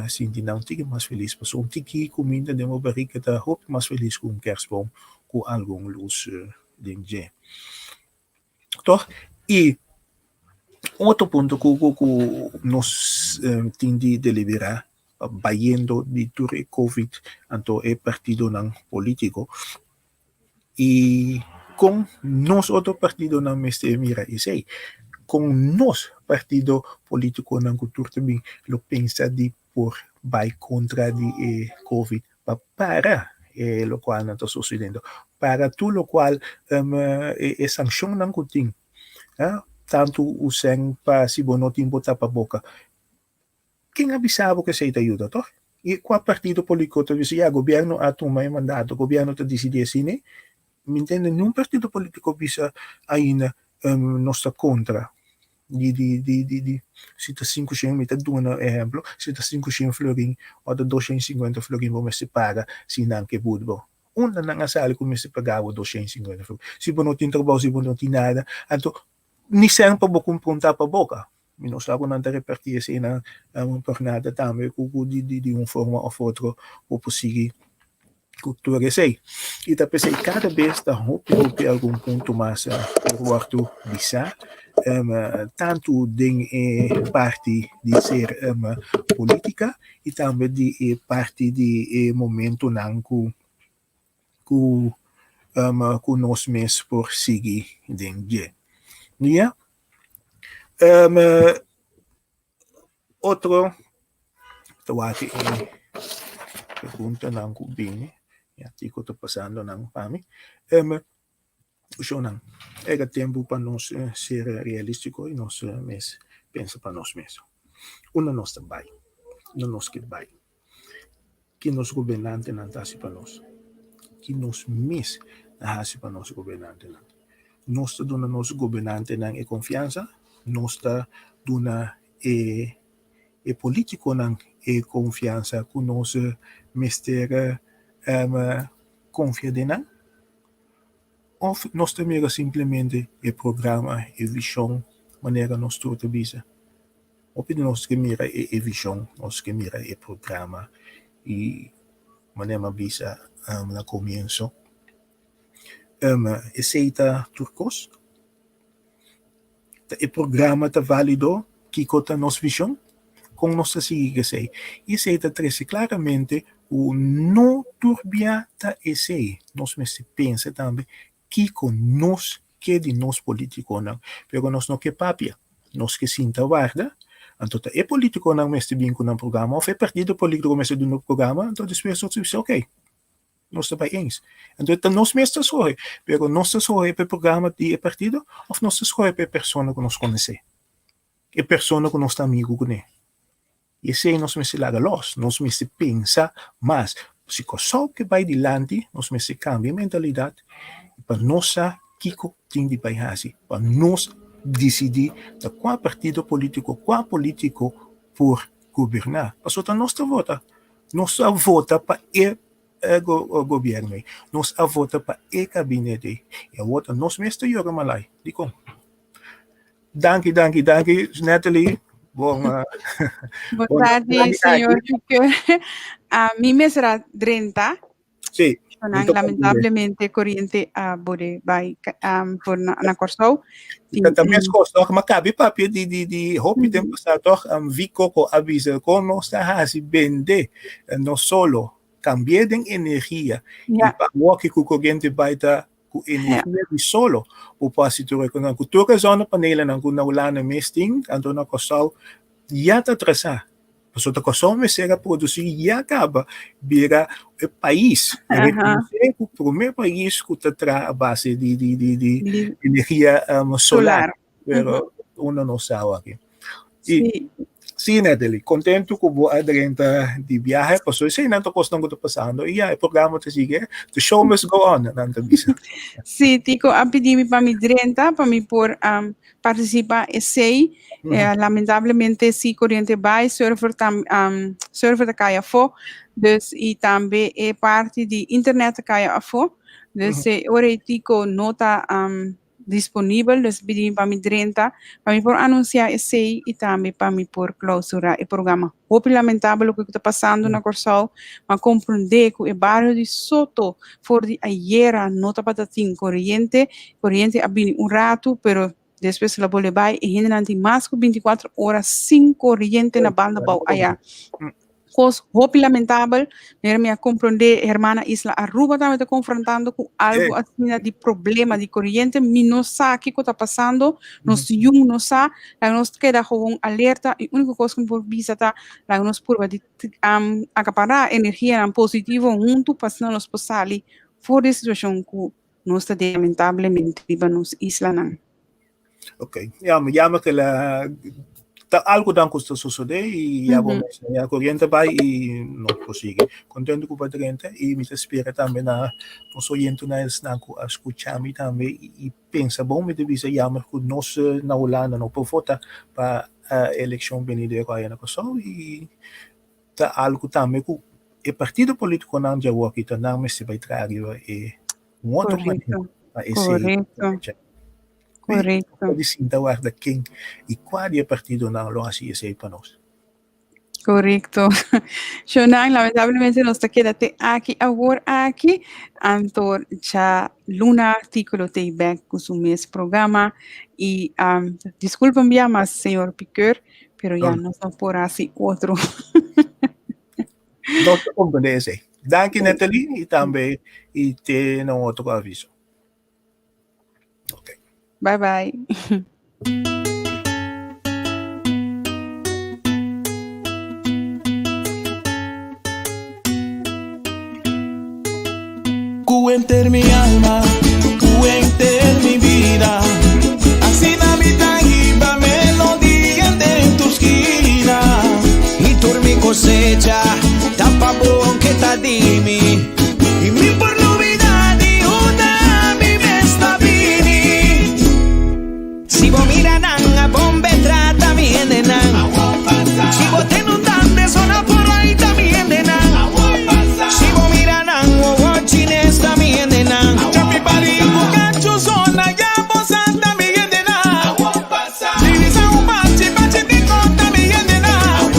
Sinti nan un tiki mas felis pasobra un tiki kuminda den bo barika ta hopi mas felis ku un kersboom ku algun lus den dje. Tòg? I un otro punto ku ku nos tin di deliberá bayendo di tur e covid anto e partidonan polítiko i kon nos otro partidonan mester mira esei? Kon nos partido polítikonan ku tur ta bin lo pensa di por bai kontra di e covid pa para e lokual nan ta sosediendo, para tur lokual e sanshonnan ku tin, tantu usen pa si bo no tin bo tapa boka. Ken a bisa bo ku esei ta yuda tòg? I kua partido polítiko ta bisa ya gobièrnu a tuma e mandato, gobièrnu ta disidí asina? Mi ntende niun partido polítiko bisa ainda nos ta kontra di di di di di si ta sinku shen mi ta duna ehèmpel si ta sinku shen florin òf ta dos shen sinkuenta florin bo mester paga si nan ke but bo. Unda nan a sali ku mester paga bo dos shen sinkuenta florin? Si bo no tin trabou si bo no tin nada anto ni sèn pa bo kumpra un tapaboka. Mi no sa ku nan ta repartí eseinan por nada tambe ku ku di di un forma òf otro bo por sigui ku tur esei. I ta p'esei kada bes ta hopi hopi algun punto mas por wòrdu bisá, tantu den e parti di ser polítika i tambe di e parti di e momentunan ku ku ku nos mes por sigui den dje. Ya. Otro ta wak e preguntanan ku bini, ya kiko ta pasando nan pa mi. Shownan, era tempu pa nos ser realístiko i nos mes pensa pa nos mes. Unda nos ta bai? Unda nos ke bai? Ki nos gobernantenan ta hasi pa nos? Ki nos mes ta hasi pa nos gobernantenan? Nos ta duna nos gobernantenan e konfiansa? Nos ta duna e e polítikonan e konfiansa ku nos mester konfia den nan? Òf nos ta mira simplemente e programa, e vishon, manera nos tur ta bisa? Hopi di nos ke mira e e vishon, nos ke mira e programa i manera mi a bisa na komienso, esei ta tur kos. Ta e programa ta válido, kiko ta nos vishon, kon nos ta sigui ku esei. I esei ta trese klaramente ku no tur bia ta esei. Nos mester pensa tambe kiko nos ke di nos politikonan, pero nos no ke papia, nos ke sinta warda, anto ta e politikonan mester bin ku nan programa of e partido politiko mester duna programa, anto despues nos ta bisa ok, nos ta bai eens. Anto ta nos mes ta skohe, pero nos ta skohe pa e programa di e partido of nos ta skohe pa e persona ku nos konosé, e persona ku nos ta amigu kuné. I esei nos mester laga los, nos mester pensa mas. Si Kòrsou ke bai dilanti, nos mester kambia e mentalidat pa nos sa kiko tin di bai hasi, pa nos disidí ta kua partido polítiko, kua polítiko por goberná. Pasobra ta nos ta vota, nos a vota pa e gobièrnu ei, nos a vota pa e kabinete ei, i awor ta nos mes ta yora malai. Dikon? Danki, danki, danki, Natalie. Bon, Bon tardi, señor Piqué. A mi mesra drenta. Sí. Nan, lamentablemente corriente a bode bai um, voor na, na Kòrsou. Ta mes kos toch, maar kabi papia di di di hopi tempo pasá toch, um, vi koko a bisa kon nos ta hasi bende no solo kambié den energia i pa woki ku corriente bai ta ku energia di solo bo por hasi tur e kosnan. Ku tur e zonnepanelennan ku na Hulanda mes tin, anto na Kòrsou ya ta atrasá. Pasobra ta Kòrsou mester a produsí ya kaba bira e pais, rekonosé ku promé pais ku ta traha a base di di di di energia solar. Pero uno no sa aki. I sí, Natalie, kontentu ku bo a drenta di biahe, pasobra esei nan ta kosnan ku ta pasando i ya, e programa ta sigui, the show must go on, nan ta bisa. Sí, Tico a pidi mi pa mi drenta, pa mi por um, participa esei. Eh, lamentablemente si koriente bai, server tam, um, server ta kai afó. Dus i tambe e parti di internet ta kai afó. Dus eh, ora e Tico no ta um, disponibel, dus pidi mi pa mi drenta, pa mi por anunsiá esei i tambe pa mi por klousurá e programa. Hopi lamentabel loke ku ta pasando na Kòrsou, ma komprondé ku e bario di Soto for di ayera no tabata tin koriente, koriente a bini un ratu, pero despues el a bolbe bai, e hendenan tin mas ku bintikuater ora sin koriente na banda bou aya. Kos hopi lamentabel, manera mi a komprondé hermana Isla Aruba tambe ta konfrontando ku algu asina di problema di koriente, mi no sa kiko ta pasando, nos yun no sa, laga nos keda gewoon alerta i úniko kos ku mi por bisa ta laga nos purba di akapará energianan positivo huntu pa asina nos por sali for di e situashon ku nos ta den lamentablemente riba nos islanan. Ok, ya, mi llama que la ta algo dan ku ta sucede y ya bo mes ya corriente bai y no prosigue. Contento ku drenta y mi ta spera tambe na nos oyentenan esnan ku a scucha mi tambe y pensa bon mi ta bisa jammer ku nos na Hulanda no por vota pa eleccion venidero aya na Kòrsou y ta algo tambe ku e partido politiconan djawo aki ta nan mester bai traha riba e un otro manera pa esei Correcto. Correcto. Di sinta warda ken y cua di e partidonan lo haci esei pa nos. Correcto. Shonan, lamentablemente nos ta keda te aki awor aki. Anto ja luna Tico lo tei back cu su mes programa. Y um, disculpa un bia mas, señor Piqueur, pero ya nos no por haci otro. Nos ta comprende esei. Danki Natalie y tambe y te na un otro aviso. Ok. Bye bye. Ku enter mi alma, ku enter mi vida. Asina mi ta hiba melodia den tur skina. I tur mi kosecha ta pa bo ke ta di mi. I mi por lubida di unda mi mes ta bini. Si bo mira nan a bombe trata mi hendenan. Si bo tende un dande sona por ahí ta mi hendenan. Si bo mira nan wowo chines ta mi hendenan. Chapi bari ku kachu zona ya bo sa ta mi hendenan. Divisa un bachi bachi di konta mi hendenan.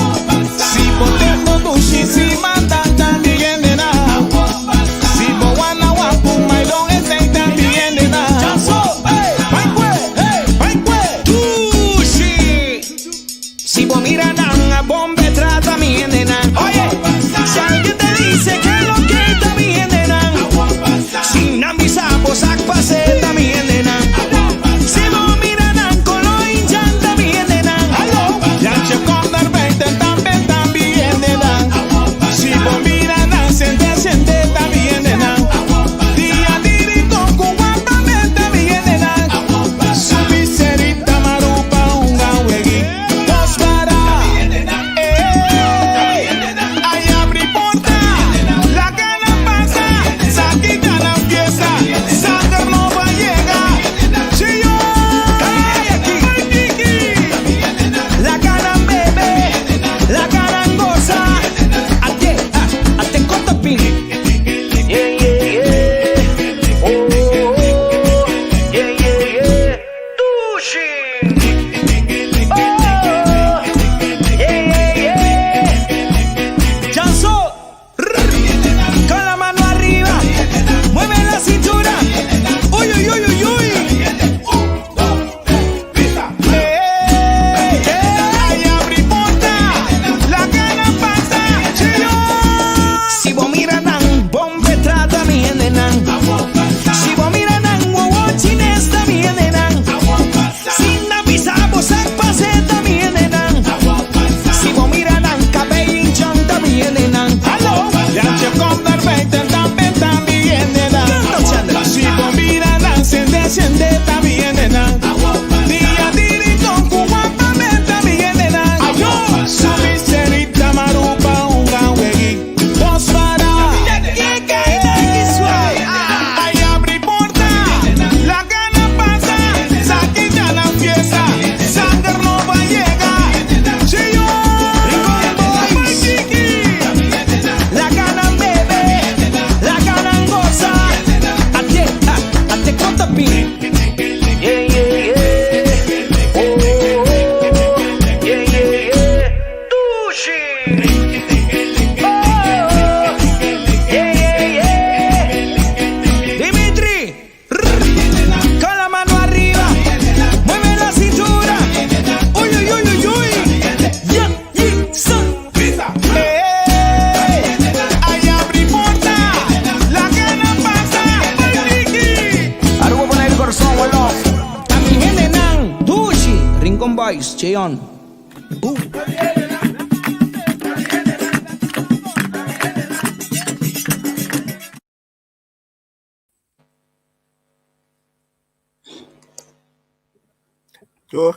Si bo tende dushi si manda ta mi hendenan. Si bo wana wapu mailon esei ta mi hendenan. Dushi. Si bo mira nan a bombe trata mi hendenan. Oye, si alguien te dice que lo que ta mi hendenan. Si nan bisa bo sak pase ta mi hendenan. Si bo mira nan kolo inchan ta mi hendenan. Jantje kom naar buiten tambe ta mi hendenan. Si bo mira nan sente sente ta mi hendenan. Dia di rincon ku wapamente ta mi hendenan. Subi serita marupa hunga wegi dos para. Ey, ay abri porta, laga nan pasa, sa kita nan fiesta, sanger nobo. Falcon Boys, Cheon. Boom. Door.